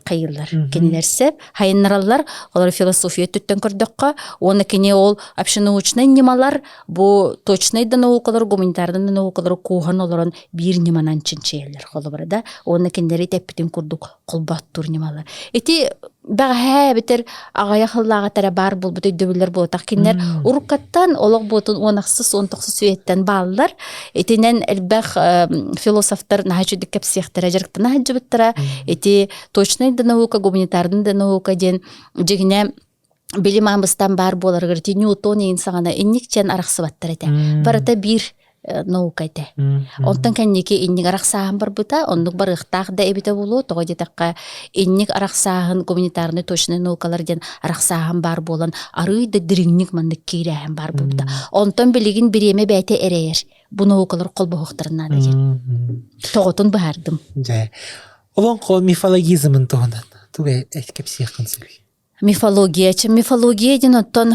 хайыыллар. Кинилэр сеп хайыннараллар. Олор философия өттүттэн көрдөххө, уонна кини ол общенаучнай ньымалар бу точнай да наукалар, гуманитарнай да наукалары кууһан олорон биир ньыманан чинчийэллэр холобура да. Уонна кинилэри тэппитин курдук холбооттуур ньымалар. Ити бэҕэһээ эбэтэр аҕыйах сыллааҕыта эрэ баар буолбут өйдөбүллэр буолтах. Кинилэр уруккаттан олох буотун 16 19 үйэттэн бааллар. Итинэн элбэх философтар наһаа үчүгдүк кэпсиэхтэрэ, дьарыктана сылдьыбыттара. Ити точнай да наука, гуманитарный да наука диэн дьиҥинэ билим аамыстан баар буоларыгар ити Ньютон иин саҕана инник диэн арахсыбаттар этэ. Барыта биир наука этэ. Онтон кэнники инник арахсааһын барбыта, оннук барыахтаах да эбитэ буолуо, тоҕо диэтэххэ инник арахсааһын гуманитарнай точнай наукалар диэн арахсааһын баар буолан арыый да дириҥник маннык киирээһин баар буолбута. Онтон билигин бириэмэ бэйэтэ эрэйэр бу наукалар холбоһуохтарын наада диэн. Тоҕотун быһаардым. Дьэ, олоҥхо мифологизмын туһунан тугу кэпсиэххин сөбүй? Мифология. Мифология диэн оттон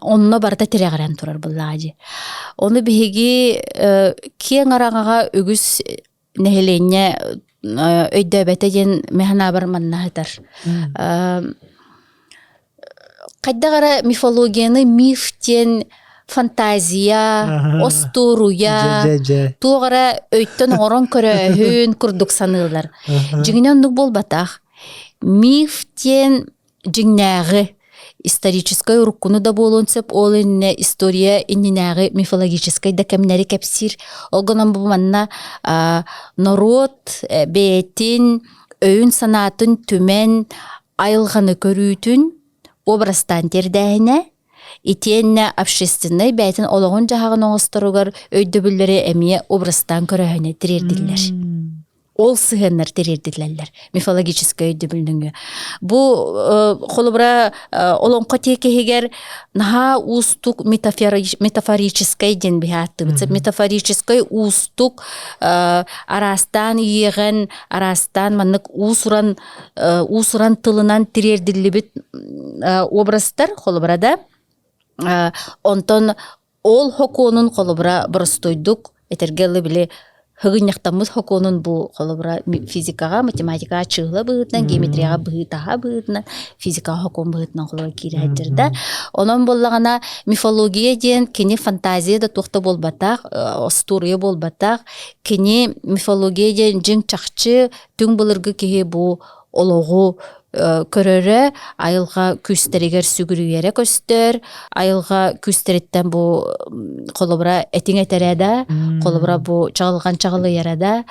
онно барыта тирэҕирэн турар буоллаҕа дии. Ону биһиги киэҥ араҥаҕа үгүс нэһилиэнньэ өйдөөбөтө диэн мин санаабар манна сытар. Хайдах эрэ мифологияны миф диэн фантазия, остуоруйа, туох эрэ өйтөн оҥорон көрөөһүн курдук саныыллар. Дьиҥинэн оннук буолбатах. Миф диэн дьиҥнээҕи историческай уруккуну да буолуон сөп, ол иннинэ история иннинээҕи мифологическай да кэмнэри кэпсиир. Ол гынан бу манна норуот бэйэтин өйүн-санаатын түмэн айылҕаны көрүүтүн образтаан тиэрдээһинэ, итиэннэ общественнай бэйэтин олоҕун-дьаһаҕын оҥосторугар өйдөбүллэри эмиэ образтаан көрөөһүнэ тириэрдиллэр. Ол сыһыаннар тириэрдиллэллэр мифологическай өйдөбүл нөҥүө. Бу холобура олоҥхо тиэкиһигэр наһаа уустук метафорическай диэн биһи ааттыыбыт. Метафорическай уустук араастаан иэҕэн, араастаан маннык уус-уран уус-уран тылынан тириэрдиллибит образтар холобура да онтон Ол хокуонун холобура боростуойдук этэргэ дылы били һыгынньахтаммыт хокуонун бу холобура физикаҕа, математикаҕа чыыһыла быһыытынан, геометрияҕа быһыытаһа быһыытынан, физикаҕа хокуон быһыытынан холобура киирэ сылдьар да. Онон буоллаҕына мифология диэн кини фантазия да туох да буолбатах, остуоруйа буолбатах. Кини мифология диэн дьиҥ чахчы түҥ былыргы киһи бу олоҕу көрөрө, айылҕа күүстэригэр сүгүрүйэрэ көстөр, айылҕа күүстэриттэн бу холобура этиҥ этэрэ да, холобура бу чаҕылҕан чаҕылыйара да,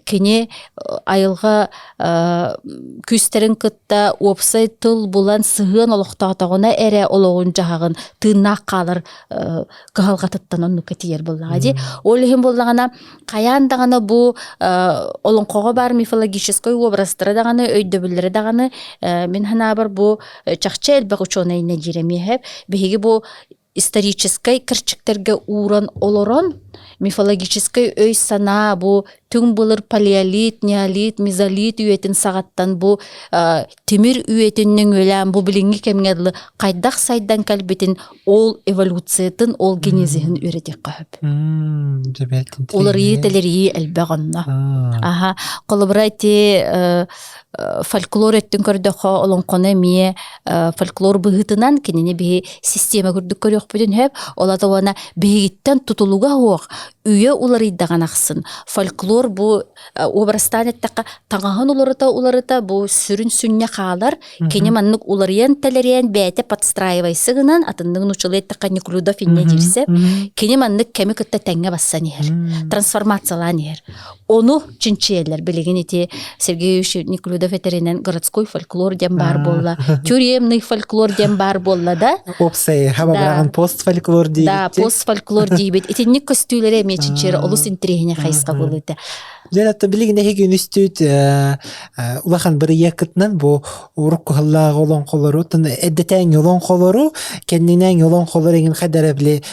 кини айылҕа күүстэрин кытта уопсай тыл булан сыһыан олохтоотоҕуна эрэ олоҕун-дьаһаҕын тыыннаах хаалар кыһалҕатыттан оннукка тиийэр буоллаҕа дии. Ол иһин буоллаҕына хайаан даҕаны бу олоҥхоҕо баар мифологическай уобарастара даҕаны, өйдөбүллэрэ даҕаны мин санаабар бу чахчы элбэх учуонай диир эмиэ биһиги бу историческай кэрчиктэргэ ууран олорон мифологическай өй-санаа бу түҥ былыр палеолит, неолит, мезолит үйэтин саҕаттан бу тимир үйэтин нөҥүөлээн бу билиҥҥи кэмҥэ дылы хайдах сайдан кэлбитин ол эволюциятын, ол генезиһин үөрэтиэххэ сөп. Уларыйыы тэлэрийии элбэх онно. Аха, холобура ити фольклор өттүн көрдөххө олоҥхону эмиэ фольклор быһыытынан кинини биһи система курдук көрүөхпүтүн сөп. Ол ата уонна биһигиттэн тутулуга суох үйэ уларыйдаҕын ахсын фольклор бу образтаан эттэххэ таҥаһын уларыта уларыта бу сүрүн сүнньэ хаалар кини маннык уларыйан тэлэрийэн бэйэтэ подстраивайся гынан атыннык нууччалыы эттэххэ Неклюдов иннэ диирсэ кини маннык кэми кытта тэҥҥэ бассан иһэр трансформациялаан иһэр ону чинчийэллэр билигин ити Сергей Юрьевич Неклюдов этэринэн городской фольклор диэн баар буолла тюремный фольклор диэн баар буолла да Уопсай хаба быраҕан пост фольклор диибит да пост фольклор диибит итинник көстүү. көстүүлэри эмиэ чинчийэр олус интэриэһинэй хайысха буолуо этэ. Дьэ, оттон билигин эһиги үнүстүүт улахан бырайыаккытынан бу урукку сыллааҕы олоҥхолору, оттон эрдэтээҥҥи олоҥхолору, кэннинээҥҥи олоҥхолору эҥин хайдара били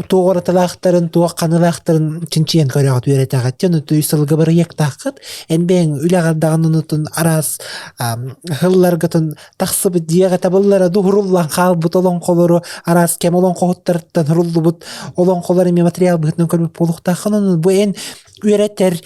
туох уратылаахтарын, туох ханыылаахтарын чинчийэн көрөҕүт, үөрэтэҕит. Дьэ, онон үс сылга бырайыактааххыт. Эн бэйэҥ үлэҕэр даҕаны онутун араас сылларгытын тахсыбыт дьиэҕэ табыллара дуһуруллан хаалбыт олоҥхолору араас кэм олоҥхоһуттарыттан суруллубут олоҥхолор эмиэ материал быһыытынан көрбүт буолуохтааххын. Онон бу эн үөрэтэр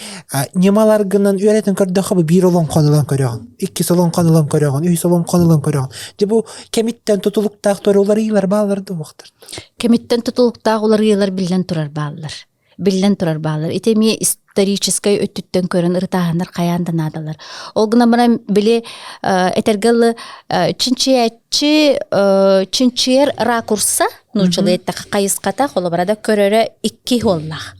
ньымаларгынан үөрэтэн көрдөххө бу биир олоҥхону ылан көрөҕүн, иккис олоҥхону ылан көрөҕүн, үһүс олоҥхону ылан көрөҕүн. Дьэ бу кэмиттэн тутулуктаах туора уларыйыылар бааллар да уохтар. Кэмиттэн тутулуктаах уларыйыылар биллэн турар бааллар. Биллэн турар бааллар. Ити эмиэ историческай өттүттэн көрөн ырытааһыннар хайаан да наадалар. Ол гынан баран били этэргэ дылы чинчийээччи чинчийэр ракурса нууччалыы эттэххэ хайысхата холобура да көрөрө икки уоллаах.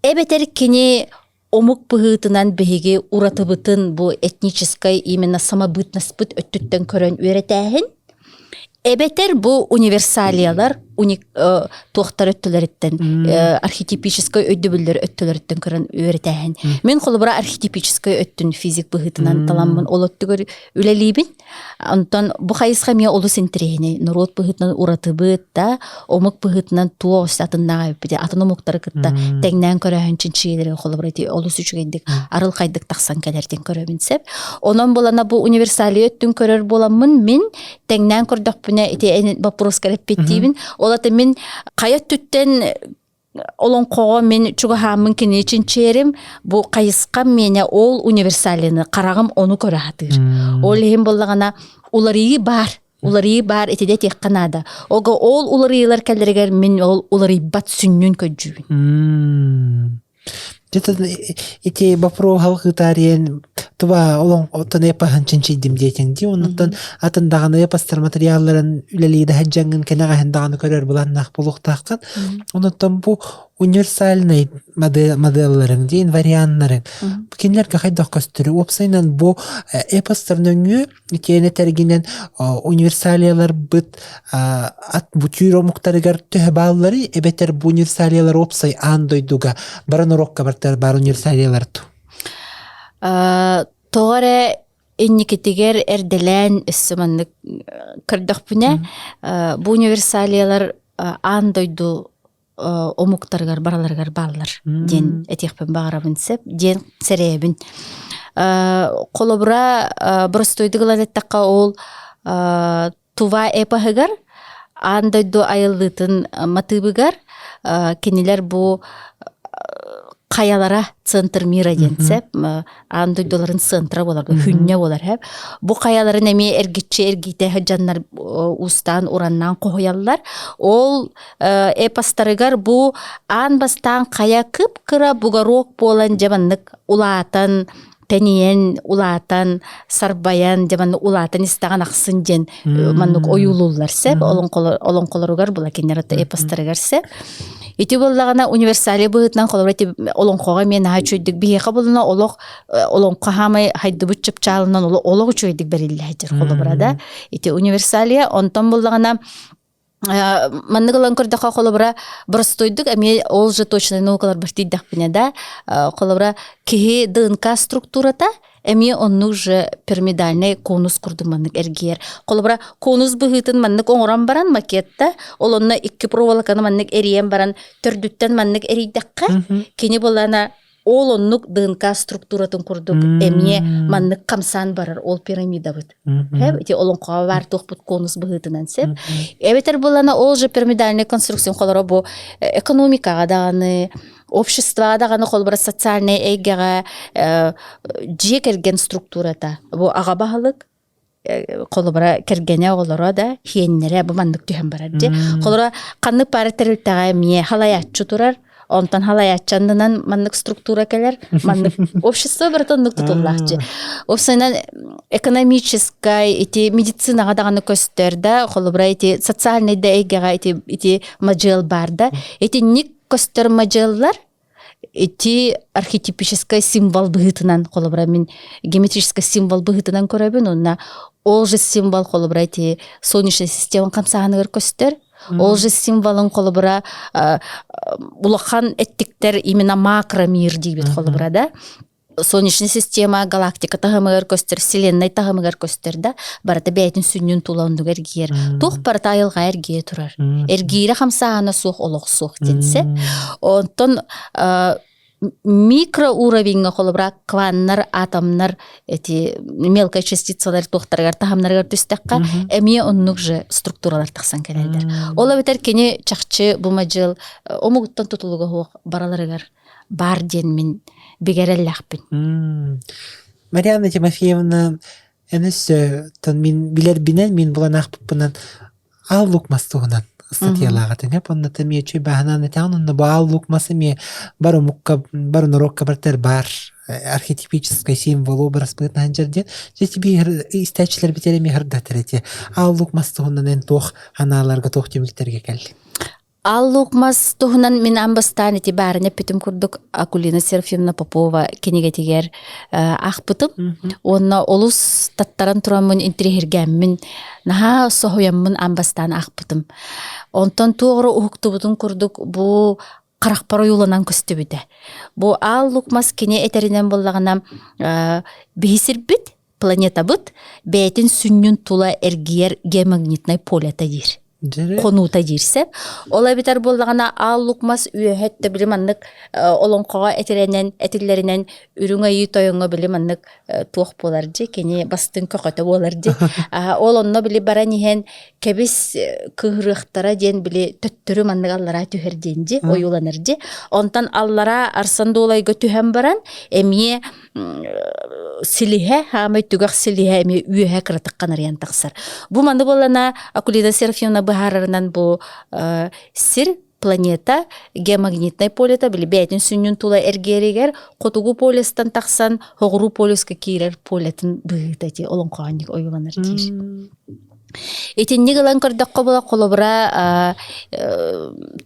Эбэтэр кини омук быһыытынан биһиги уратыбытын бу этническай именно самобытностьпыт өттүттэн көрөн үөрэтээһин эбэтэр бу универсалиялар уник туохтар өттүлэриттэн архетипическай өйдөбүллэр өттүлэриттэн көрөн үөрэтээһин. Мин холобура архетипическай өттүн физик быһыытынан таламмын ол өттүгэр үлэлиибин. Онтон бу хайысха эмиэ олус интэриэһинэй. Норуот быһыытынан уратыбыт да, омук быһыытынан туох өссө атыннаах эбиппит. Атын омуктары кытта тэҥнээн көрөөһүн чинчийэлэрин холобура ити олус үчүгэйдик арылхайдык тахсан кэлэртин көрөбүн сөп. Онон булана бу универсалия өттүн көрөр буоламмын мин тэҥнээн көрдөхпүнэ ити боппуруоска эппиттиибин. Ол ата мин хайа өттүттэн олоҥхоҕо мин чугаһааммын кини чинчиэрим бу хайысхам миэнэ ол универсалины хараҕым ону көрө сатыыр. Ол иһин буоллаҕына уларыйыы баар уларыйыы баар итидэ этиэххэ наада. Ого ол уларыйыылар кэллэригэр мин ол уларыйбат сүнньүн көрдүүбүн. Ити боппуруоһу халҕытаарыйан туба олоҥхоттон эпоһын чинчийдим диэтиҥ дии. Оннуттан атын даҕаны эпостар материалларын үлэлии да сылдьаҥҥын кэнэҕэһин даҕаны көрөр былааннаах буолуохтааххын. Онуттан бу универсальнай моделларыҥ диэн варианнарыҥ кинилэргэ хайдах көстөрүй? Уопсайынан бу эпостар нөҥүө Итиэнэ тэргинэн универсалияларбыт ат бу түүр омуктарыгар төһө баалларый эбэтэр бу универсалиялар уопсай аан дойдуга бары норуокка бартар баар универсалиялар ту? Тоҕо эрэ инникитигэр эрдэлээн өссө маннык көрдөхпүнэ бу универсалиялар аан дойду омуктарыгар бараларыгар бааллар диэн этиэхпин баҕарабын сөп диэн сэрэйэбин. Холобура, боростуойдук ылан эттэххэ ол Тува эпоһыгар аан дойду айыллыытын матыыбыгар кинилэр бу хайалара центр мира диэн сөп аан дойдуларын центра буолар хүнньэ буолар хэп бу хайаларын эмиэ эргиччи эргитэ сылдьаннар уустаан ураннаан хоһуйаллар ол эпостарыгар бу аан бастаан хайа кып-кыра бугорок буолан дьэ маннык улаатан тэнийэн улаатан сарбайан дьэ маннык улаатан истэҕин ахсын диэн маннык ойуулууллар сөп олоҥхолоругар була кинилэр эпостарыгар сөп ити буоллаҕына универсалия быһыытынан холобура ити олоҥхоҕо эмиэ наһаа үчүгэйдик биһиэхэ булуна олох олоҥхо хаамай хайдыбыт чыпчаалынан олох үчүгэйдик бэриллэ сылдьар холобура да ити универсалия онтон буллаҕына маннык ылан көрдөххө холобура боростуойдук эмиэ ол же точнай наукаларбар тиийдэхпинэ да холобура киһи ДНК структурата эмиэ оннук же пирамидальнай конус курдук маннык эргийэр. Холобура конус быһыытын маннык оҥорон баран макетта ол онно икки проволоканы маннык эрийэн баран төрдүттэн маннык эрийдэххэ кини булана ол оннук ДНК структуратын курдук эмиэ маннык хамсаан барар ол пирамидабыт. Хэп ити олоҥхоҕо баар туохпут конус быһыытынан сеп. Эбэтэр булана ол же пирамидальный конструкция холоро бу экономикаҕа даҕаны обществоҕа даҕаны холобура социальнай эйгэҕэ дьиэ кэргэн структурата бу аҕа баһылык холобура кэргэнэ оҕолоро да хиэннэрэ бу маннык түһэн барар дии холобура ханнык паара тэрилтэҕэ эмиэ халайааччы турар онтон халайааччы аннынан маннык структура кэлэр маннык общество барыта оннук тутуллаахчы уопсайынан экономическай ити медицинаҕа даҕаны көстөр да холобура ити социальнай да эйгэҕэ ити ити мадьыал баар да итинник көстөр мадьыаллар ити архетипическай символ быһыытынан холобура мин геометрическай символ быһыытынан көрөбүн уонна ол же символ холобура ити солнечная система хамсааһыныгар көстөр. Ол же символын холобура улахан эттиктэр именно макромир диибит холобура да. Солнечная система галактика таһымыгар көстөр, вселенной таһымыгар көстөр да, барыта бэйэтин сүнньүн тула оннук эргийэр. Туох барыта айылҕа эргийэ турар. Эргиирэ хамсааһына суох олох суох диэнсэ. Онтон микроуровеньҥа холобура кваннар, атомнар эти мелкая частицалар туохтарыгар таһымнарыгар түстэххэ эмиэ оннук же структуралар тахсан кэлэллэр. Ол эбэтэр кини чахчы бу мадьыл омугуттан тутулуга суох бараларыгар баар диэн мин бигэрэллэхпин. Марианна Тимофеевна эн өссө мин билэрбинэн мин булан аахпыппынан Аал Лук мас туһунан ыстатыйалаах этиҥ эп онно эмиэ үчүгэй бааһынаан этэҕин онно бу Аал Лук мас эмиэ бар омукка бар норуокка барытыгар баар архетипическай символ образ быһыытынан сылдьар диэн дьэ ити биир истээччилэрбит эрэ эмиэ сырдатар этэ Аал Лук мас туһунан эн туох анааларга туох түмүктэргэ кэллиҥ Аал Лук мас туһунан мин аан бастаан ити баарын эппитим курдук Акулина Серафимовна Попова кинигэтигэр аахпытым. Уонна олус таттаран тураммын интириэһиргээммин, наһаа соһуйаммын аан бастаан аахпытым. Онтон туох эрэ уһуктубутун курдук бу харахпар ойууланан көстүбүтэ. Бу Аал Лук мас кини этэринэн буоллаҕына биһи сирбит планетабыт бэйэтин сүнньүн тула эргийэр геомагнитнай полета диир хонуута диир сөп. Ол эбэтэр буоллаҕына аал лук мас үөһэ өттө били маннык олоҥхоҕо этирэнэн этиллэринэн үрүҥ айыы тойоҥҥо били маннык туох буолар дьи кини бастыҥ көхөтө буолар дьи ол онно били баран иһэн кэбис кыһырыахтара диэн били төттөрү маннык аллараа түһэр диэн дьи ойууланар дьи онтон аллараа Арсан Дуолайга түһэн баран эмиэ силиһэ хаамай түгэх силиһэ эмиэ үөһэ кыратык ханарыйан тахсар бу маны буолана Акулина Серафимовна быһаарарынан бу сир планета геомагнитнай полета били бэйэтин сүнньүн тула эргиэригэр хотугу полюстан тахсан соҕуруу полюска киирэр полетын быһыыта ити олоҥхоонньук ойууланар диир Итинник ылан көрдөххө була холобура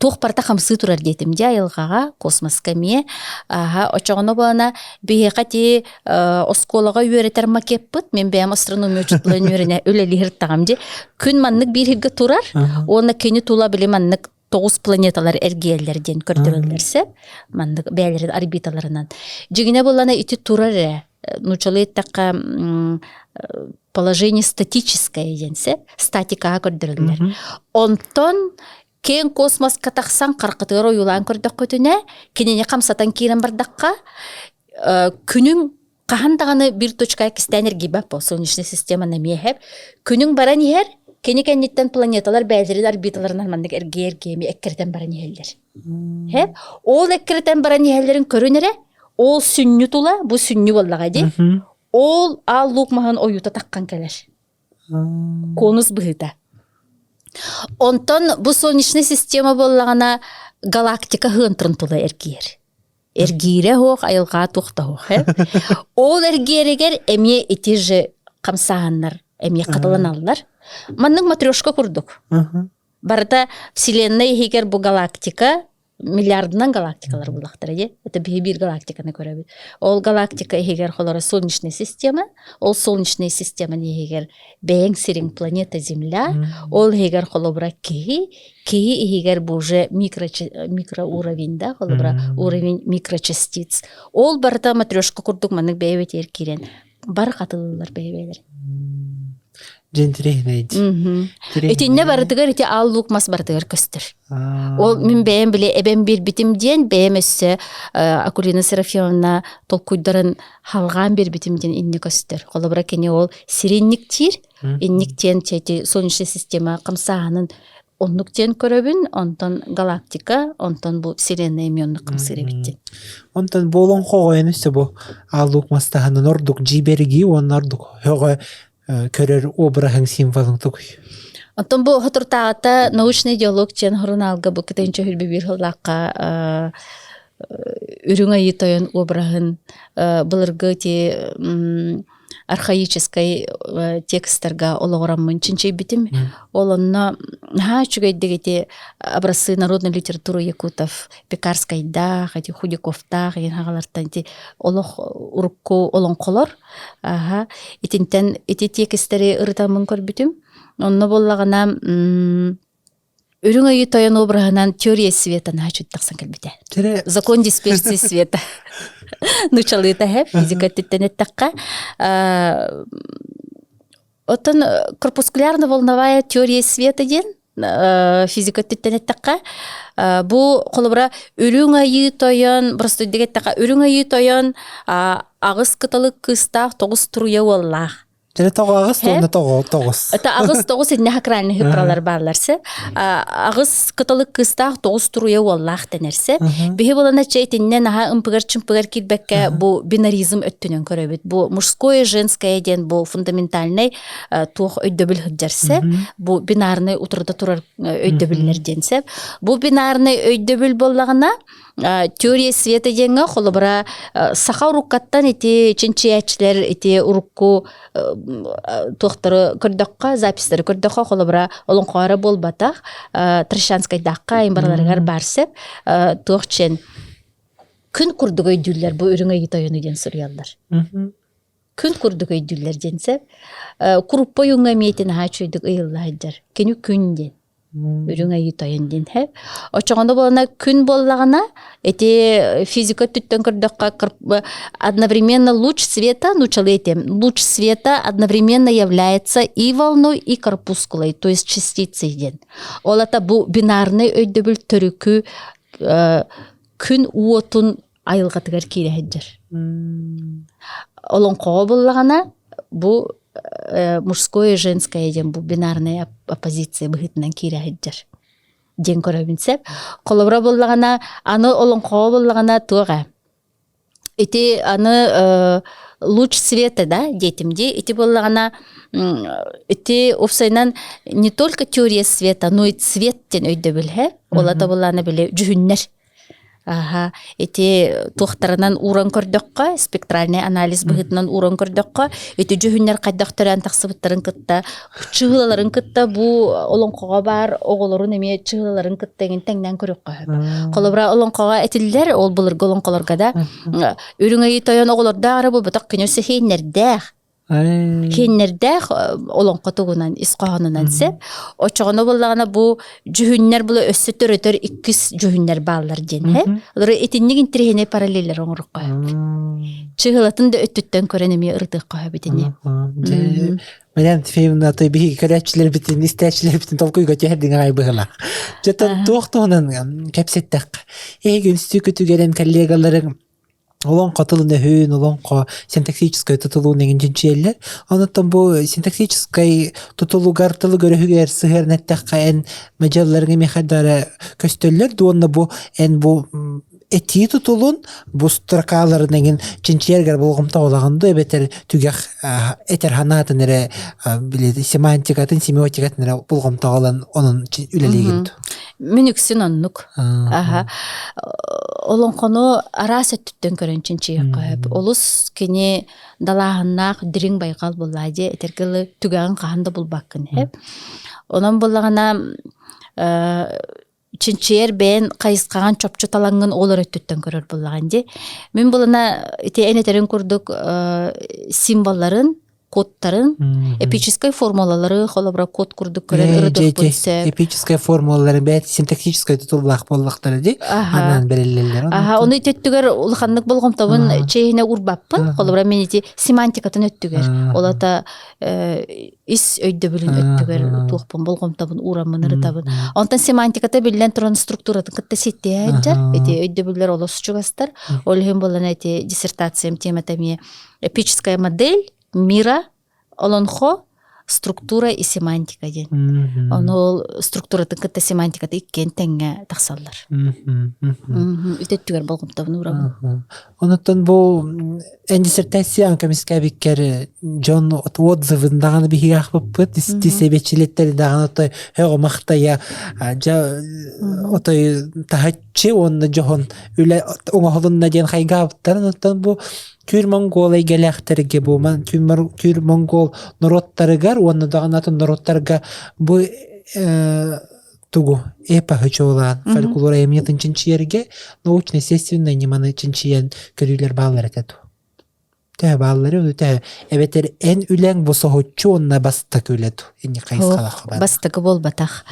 туох барыта хамсыы турар диэтим дии айылҕаҕа, космоска эмиэ. Аха, оччоҕуна буолана биһиэхэ ити оскуолаҕа үөрэтэр макеппыт, мин бэйэм астрономия учууталын үөрэнэ үлэлиир таҕам дии. Күн маннык биир сиргэ турар уонна кини тула били маннык тоҕус планеталар эргийэллэр диэн көрдөрөллөр сөп. Маннык бэйэлэрин орбиталарынан. Дьиҥинэ буоллана ити турар эрэ. Нуучалыы эттэххэ положение статическое диэн сөп. Статикаҕа көрдөрөллөр. Онтон киэҥ космоска тахсан харкытыгар ойуулаан көрдөххүтүнэ, кинини хамсатан киирэн бардахха, күнүҥ хаһан даҕаны биир точка кистээн эргийбэт по солнечная система эмиэ күнүҥ баран иһэр кини кэнниттэн планеталар бэйэлэрин орбиталарынан маннык эргийэ эргийэ эмиэ эккирэтэн баран иһэллэр һэ ол эккирэтэн баран иһэллэрин көрүн эрэ ол сүнньү тула бу сүнньү буоллаҕа дии ол аал луук маһын ойуута таххан кэлэр конус быһыыта онтон бу солнечная система буоллаҕына галактика һыантырын тула эргийэр Эргиирэ суох, айылҕа туох да суох. Ол эргиэригэр эмиэ ити же хамсааһыннар эмиэ хатыланаллар. Маннык матрешка курдук. Барыта вселенная иһигэр бу галактика миллиардынан галактикалар буллахтара дии. Это биһи биир галактиканы көрөбүт. Ол галактика иһигэр холоро солнечная система, ол солнечная системаны иһигэр бэйэҥ сириҥ планета Земля, ол иһигэр холобура киһи, киһи иһигэр бу уже микро микроуровень да холобура уровень микрочастиц ол барыта матрешка курдук маннык бэйэ-бэйэтигэр киирэн бар хатылыллар бэйэ-бэйэлэрин Дьэнтириэһинэй Итиннэ барытыгар ити аал луук мас барытыгар көстөр. Ол мин бэйэм били эбэм биэрбитим диэн бэйэм өссө Акулина Серафимовна толкуйдарын халҕаан биэрбитим диэн инни көстөр. Холобура кини ол сиринниктиир Инник диэн эти солнечная система хамсааһынын оннук диэн көрөбүн, онтон галактика, онтон бу вселенная эмиэ оннук хамсыыр эбит диэн. Онтон бу олоҥхоҕо өссө бу ааллук мастаһынан ордук дьиибэргии уонна ордук һөҕө көрөр обраһыҥ символын тугуй? Оттон бу соторутааҕыта научный диалог диэн сурунаалга бу кытынча хүрбү биир сыллаахха үрүҥ айыы тойон обраһын былыргы ити архаическай текстарга олоҕураммын чинчийбитим. Ол онно наһаа үчүгэйдик ити образцы народной литературы якутов Пекарскайдаах, ити Худяковтаах иһин хаҕалартан ити олох урукку олоҥхолор. Аха итинтэн ити тиэкистэри ырытаммын көрбүтүм. Онно буоллаҕына. Үрүҥ айыы тойон обраһынан теория света наһаа үчүгэй тахсан кэлбитэ. Закон дисперсии света. Нучалыыта хэп физика өттүттэн эттэххэ. Оттон корпускулярно-волновая теория света диэн физика өттүттэн эттэххэ, бу холобура үрүҥ айыы тойон, простойдук эттэххэ, үрүҥ айыы тойон аҕыс кыталык кыыстаах тоҕус туруйа уоллаах. Дьэ тоҕо аҕыс уонна тоҕо тоҕус. Это аҕыс тоҕус иннэ сакральный хыпралар бааллар се. Аҕыс кыталык кыыстаах тоҕус туруйа уоллаах дэнэрсе. Биһи булана чэ итиннэ наһаа ымпыгар-чымпыгар киирбэккэ бу бинаризм өттүнэн көрөбүт. Бу мужское женское диэн бу фундаментальный туох өйдөбүл сылдьарсе. Бу бинарный утарыта турар өйдөбүллэр диэн сеп. Бу бинарный өйдөбүл буоллаҕына теория света диэҥҥэ холобура саха уруккаттан ити чинчийээччилэр ити урукку туохтары көрдөххө записьтары көрдөххө холобура олоҥхо эрэ буолбатах Трещанскайдаахха барыларыгар баар сөп туох чен күн курдук өйдүүллэр бу үрүҥ айыы тойону диэн суруйаллар күн курдук өйдүүллэр диэн сөп куруппа ойууҥҥа эмиэ наһаа үчүгэйдик ыйылла сылдьар кини күн диэн Үрүҥ айыы тойон диэн һэ. Оччоҕуна буолана күн буоллаҕына ити физика өттүттэн көрдөххө одновременно луч света, нуучалыы этиэм, луч света одновременно является и волной, и корпускулой, то есть частицей диэн. Ол ата бу бинарный өйдөбүл төрүкү күн уотун айылҕатыгар киирэ сылдьар. Олоҥхоҕо буллаҕына бу мужское и женское диэн бу бинарная оппозиция быһыытынан киирэ сылдьар диэн көрөбүн сөп. Холобура буллаҕына аны олоҥхоҕо буллаҕына туох ээ ити аны луч света да диэтим дии ити буоллаҕына ити уопсайынан не только теория света но и цвет диэн өйдөбүл һэ ол ата буллаҕына били дьүһүннэр Аха, ити туохтарынан ууран көрдөххө, спектральный анализ быһыытынан ууран көрдөххө, ити дьүһүннэр хайдах төрөөн тахсыбыттарын кытта, чыһылаларын кытта бу олоҥхоҕо баар оҕолорун эмиэ чыһылаларын кытта эҥин тэҥнээн көрүөххэ сөп. Холобура, олоҥхоҕо этиллэр, ол былыргы олоҥхолорго да, үрүҥ айыы тойон оҕолордоох эрэ буолбатах, күнүс сэһиэннэрдээх. Кииннэрдээх олоҥхо тугунан ис хоһоонунан сөп. Оччоҕуна буоллаҕына бу дьүһүннэр була өссө төрөтөр иккис дьүһүннэр бааллар диэн һэ. Олору итинник интириэһинэй параллеллэр оҥоруохха сөп. Чыһылатын да өттүттэн көрөн эмиэ ырытыахха сөп итини. Марьяна Тимофеевна той биһиги көрөөччүлэрбитин, истээччилэрбитин толкуйга түһэрдиҥ аҕай быһыылаах. Дьэ туох туһунан кэпсэттэххэ. Эһиги үнстүүкүтүгэрэн коллегаларыҥ Олоҥхо тылын өһүн, олоҥхо синтаксическай тутулугун эҥин чинчийэллэр. Онуттан бу синтаксическай тутулугар тылы көрөһүгэр сыһыаран эттэххэ эн мадьыалларыҥ эмиэ хайдах эрэ көстөллөр дуо уонна бу эн бу этии тутулун бу строкаларын эҥин чинчийэргэр болҕомтоҕолоҕун дуо эбэтэр түгэх этэр санаатын эрэ били семантикатын, семиотикатын эрэ болҕомтоҕо онон үлэлиигин дуо? Мин үксүн оннук. Аха. Олоҥхону араас өттүттэн көрөн чинчийиэххэ сөп. Олус кини далааһыннаах дириҥ байҕал буоллаа дии этэргэ дылы түгэҕин хаһан да булбаккын сөп. Онон буоллаҕына чинчийэр бэйэн хайысхаҕын чопчу талаҥҥын ол эрэ өттүттэн көрөр буоллаҕын дии. Мин булана ити эн этэриҥ курдук символларын кодтарын, эпическай формулалары холобура код курдук көрөн ырытыахпын сөп. Эпическай формулалары бэйэт синтаксическай тутуллаах буоллахтара дии анаан бэриллэллэр. Аха, ону ити өттүгэр улаханнык болҕомтобун чиэһинэ урбаппын. Холобура мен ити семантикатын өттүгэр, ол ата ис өйдөбүлүн өттүгэр туохпун болҕомтобун уураммын ырытабын. Онтон семантиката биллэн туран структуратын кытта ситтиһээджэр. Ити өйдөбүллэр олус чугастар. Ол иһин буолан эти диссертациям темата эмиэ эпическая модель мира олонхо структура и семантика диэн. Ону ол структуратын кытта семантиката иккиэн тэҥҥэ тахсаллар. Үт өттүгэр болҕомтобун уурабын. Онуттан бу эн диссертациян көмүскээбиккэр дьон отзывын даҕаны биһиги аахпыппыт исти даҕаны отой һөҕө махтайа дьэ отой таһыччы уонна дьоһун үлэ оҥоһулунна диэн хайгаабыттарын оттон бу түүр-монгол эйгэлээхтэргэ бу түүр-монгол норуоттарыгар уонна даҕаны атын норуоттарга бу тугу эпоһы чуолаан фольклор айымньытын чинчийэргэ научно-естественнай ньыманы чинчийэн көрүүлэр бааллар этэ дуо? Төһө бааллары ону төһө эбэтэр эн үлэҥ бу соһуччу уонна бастакы үлэ инни хайысхалаах баар. Бастакы буолбатах.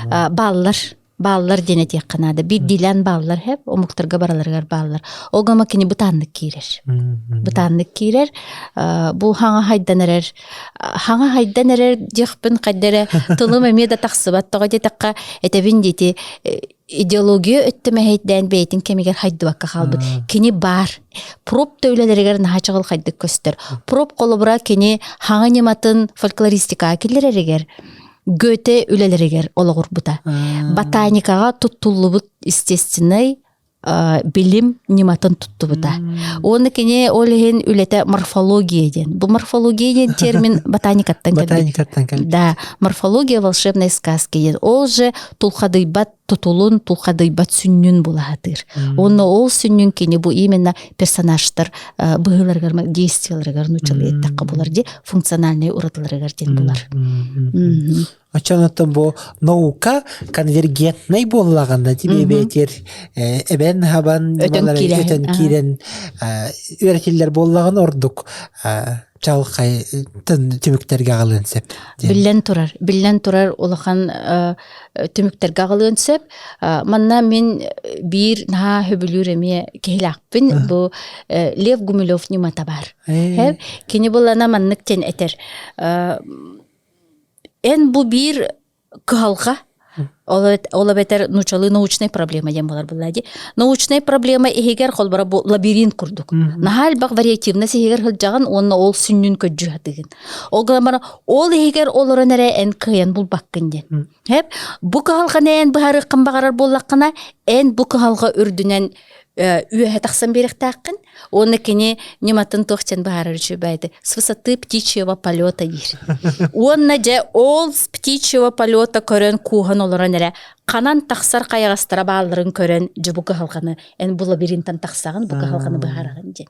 Бааллар бааллар диэн этиэххэ наада. Биирдиилээн бааллар хэп, омуктарга бараларыгар бааллар. Ол гама кини бытааннык киирэр. Бытааннык киирэр. Бу хаҥа хайдан эрэр. Хаҥа хайдан эрэр диэхпин хайда эрэ тылым эмиэ да тахсыбат. Тоҕо диэтэххэ этэбин диэти идеология өттө мэһэйдээн бэйэтин кэмигэр хайдыбакка хаалбыт. Кини баар. Проб да үлэлэригэр наһаа чаҕылхайдык көстөр. Проб холобура кини хаҥа ньыматын фольклористикаҕа киллэрэригэр Гёте үлэлэригэр олоҕурбута. Ботаникаҕа туттуллубут естественнай билим ньыматын туттубута. Уонна кини ол иһин үлэтэ морфология диэн. Бу морфология диэн термин ботаникаттан кэлбит. Ботаникаттан кэлбит. Да, морфология волшебной сказки диэн. Ол же тулхадыйбат тутулун, тулхадыйбат сүнньүн булаһатыыр. Уонна ол сүнньүн кини бу именно персонажтар быһыыларыгар, действияларыгар нууччалыы эттэххэ булар ди функциональнай уратыларыгар диэн булар. Оччонотон бу наука конвергентнай буоллаҕына тибиэбиэтир эбэн хабан өтөн киирэн үөрэтиллэр буоллаҕын ордук чалхай түмүктэргэ аҕалыан сөп. Биллэн турар, биллэн турар улахан түмүктэргэ аҕалыан сөп. Манна мин биир наһаа сөбүлүүр эмиэ киһилээхпин. Бу Лев Гумилев ньымата бар. Кини булана маннык диэн этэр. Эн бу биир кыһалҕа ол эбэтэр нуучалыы научнай проблема диэн буолар буолла дии. Научнай проблема иһигэр холборо бу лабиринт курдук. Наһаа элбэх вариативность иһигэр сылдьаҕын уонна ол сүнньүн көддьүү сатыыгын. Ол гынан баран ол иһигэр олорон эрэ эн кыайан булбаккын диэн. Хэп бу кыһалҕаны эн быһаарыаххын баҕарар буоллаххына эн бу кыһалҕа үрдүнэн үөһэ тахсан биэриэхтээххин уонна кини ньыматын туох диэн быһаарар үчүгэй с высоты птичьего полета диир уонна дьэ ол с птичьего полета көрөн кууһан олорон эрэ ханан тахсар хайаҕастара баалларын көрөн дьэ бу кыһалҕаны эн бу лабиринтан тахсаҕын бу кыһалҕаны быһаараҕын диэн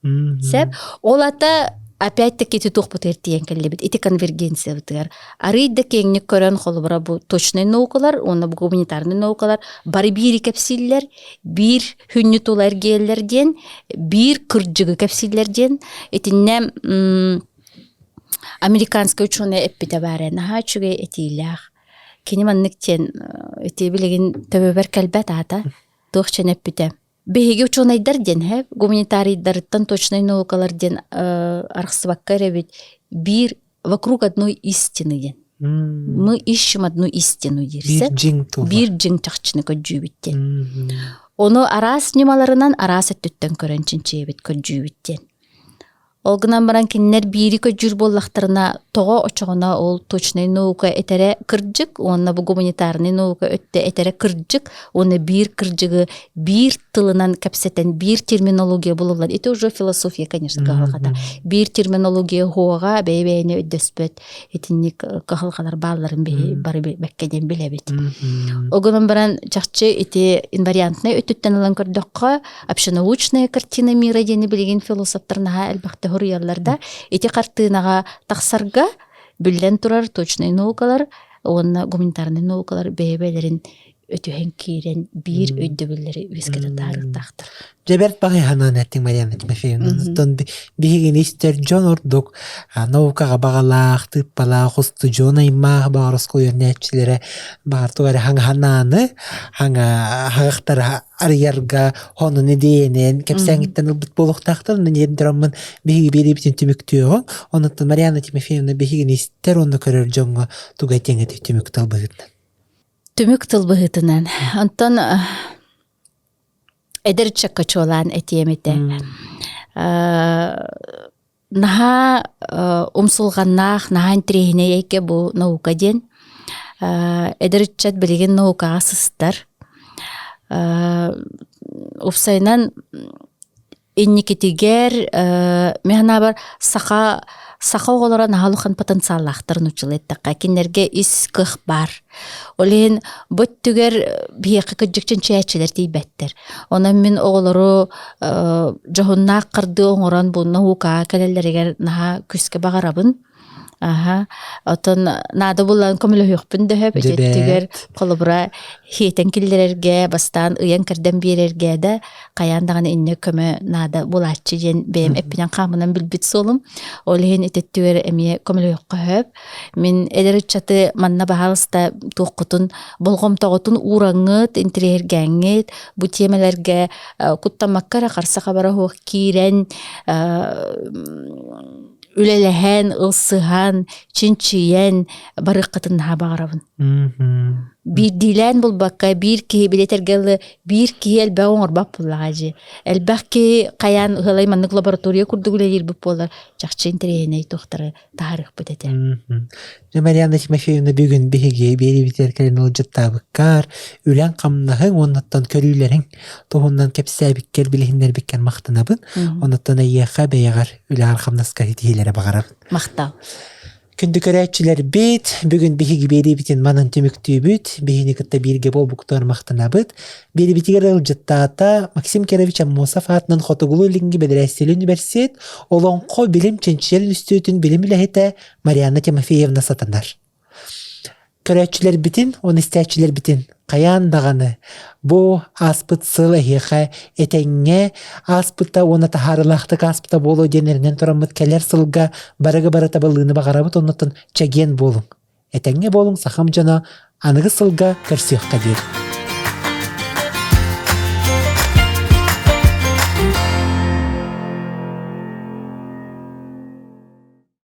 Сөп. Ол ата опять-таки ити туохпутугар тиийэн кэллибит. Ити конвергенциябытыгар. Арыый да киэҥник көрөн холобура бу точнай наукалар уонна бу гуманитарнай наукалар бары биири кэпсииллэр, биир хүннү тула эргийэллэр диэн, биир кырдьыгы кэпсииллэр диэн. Итиннэ американскай учуонай эппитэ баар ээ, наһаа үчүгэй этиилээх. Кини маннык диэн ити билигин төбөбөр кэлбэт аата. Туох диэн эппитэ. Биһиги учуонайдар диэн һэ, гуманитарийдарыттан точнай наукалар диэн арахсыбакка эрэбит биир вокруг одной истины диэн. Мы ищем одну истину диирсэ. Биир дьиҥ тула. Биир дьиҥ чахчыны көрдүүбүт диэн. Ону араас ньымаларынан араас өттүттэн көрөн чинчийэбит көрдүүбүт диэн. Ол гынан баран кинилэр биири көдьүүр буоллахтарына, тоҕо очоҕуна ол точнай наука этэрэ кырдьык уонна бу гуманитарнай наука өттө этэрэ кырдьык уонна биир кырдьыгы биир тылынан кэпсэтэн биир терминология булуллан ити уже философия конечно кыһалҕата биир терминология уһуоҕа бэйэ-бэйэни өйдөспөт итинник кыһалҕалар баалларын биһи бары бэккэ диэн билэбит. Ол гынан баран чахчы ити инвариантнай өттүттэн ылан көрдөххө общенаучная картина мира диэни билигин философтар наһаа элбэхтэ суруйаллар да ити хартыынаҕа тахсарга биллэн турар точнай наукалар уонна гуманитарнай наукалар бэйэ-бэйэлэрин өтүһэн киирэн биир өйдөбүллэри үөскэтэ таарыктаахтар. Дьэ бэрт баҕайы санаан эттиҥ Марьяна Тимофеевна. Оттон биһигини истэр дьон ордук наукаҕа баҕалаах, тыыппалаах устудьуон аймаах баҕар оскуоланнээччилэрэ баҕар тугу эрэ хаҥаһанааны хаҥа хаҕахтара арыйарга онон идиэйэнэн кэпсээҥиттэн ылбыт буолуохтаахтар. Онон диэн тураммын биһиги биэриибитин түмүктүөҕүҥ. Онуттан Марьяна Тимофеевна биһигини истэр уонна көрөр дьоҥҥо тугу этиэҥ этэй түмүк тыл быһыытынан? Түмүк тыл быһыытынан. Онтон эдэр ыччакка чуолаан этиэм этэ. Наһаа умсулҕаннаах, наһаа интэриэһинэй эйгэ бу наука диэн. Эдэр ыччат билигин наукаҕа сыстар. Уопсайынан инникитигэр мин санаабар саха саха оҕолоро наһаа улахан потенциаллаахтар нууччалыы эттэххэ кинилэргэ ис кыах баар. Ол иһин бу өттүгэр биһиэхэ кырдьык чинчийээччилэр тиийбэттэр. Онон мин оҕолору дьоһуннаах хардыы оҥорон бу наукаҕа кэлэллэригэр наһаа күүскэ баҕарабын. Аха. Отон наада булан көмөлөһүөхпүн дөһөп ититтигэр холобура хиэтэн киллэрэргэ бастаан ыйан кэрдэн биэрэргэ да хайаан даҕаны иннэ көмө наада булааччы диэн бэйэм эппинэн хаамынан билбит суолум. Ол иһин ититтигэр эмиэ көмөлөһүөххэ сөп. Мин эдэр ыччаты манна баһаалыста туоххутун болҕомтоҕутун уураҥҥыт, интириэһиргээҥҥит бу тиэмэлэргэ куттаммакка эрэ харса хабара суох киирэн үлэлэһэн, ылсыһан, чинчийэн барыаххытын наһаа баҕарабын. Биирдиилээн булбакка, биир киһи билэтэргэ ылы, биир киһи элбэҕи оҥорбот буоллаҕа дии. Элбэх киһи хайаан ыһылай маннык лаборатория курдук үлэлиирбит буоллар, чахчы интэриэһинэй туохтары таһаарыахпыт этэ. Дьэ, Марианна Тимофеевна бүгүн биһиги биэриибитигэр кэлэн ыалдьыттаабыккар, үлэҥ-хамнаһыҥ уоннаттан көрүүлэриҥ туһунан кэпсээбиккэр, билиһиннэрбиккэр махтанабын. Онуттан эйиэхэ бэйэҕэр үлэҕэр-хамнаска ситиһиилэри баҕарабын. Махтал. Күндү көрөөччүлэрбит, бүгүн биһиги биэриибитин манан түмүктүүбүт. Биһини кытта бииргэ буолбуктар махтанабыт. Биэрибитигэр ыалдьыттаата Максим Кирович Аммосов аатынан Хотугулуу-Илиҥҥи бэдэрээссийэлии университет Олоҥхо билим чинчийэр үнүстүүтүн билим үлэһитэ Марианна Тимофеевна сатанар. Көрөөччүлэрбитин уонна истээччилэрбитин хайаан даҕаны бу ааспыт сыл эһиэхэ этэҥҥэ ааспыта уонна таһаарыылаахтык ааспыта буолуо диэн эрэнэн тураммыт кэлэр сылга барыга бары табыллыыны баҕарабыт оннуттан чэгиэн буолуҥ. Этэҥҥэ буолуҥ сахам дьоно аныгы сылга көрсүөххэ диэри.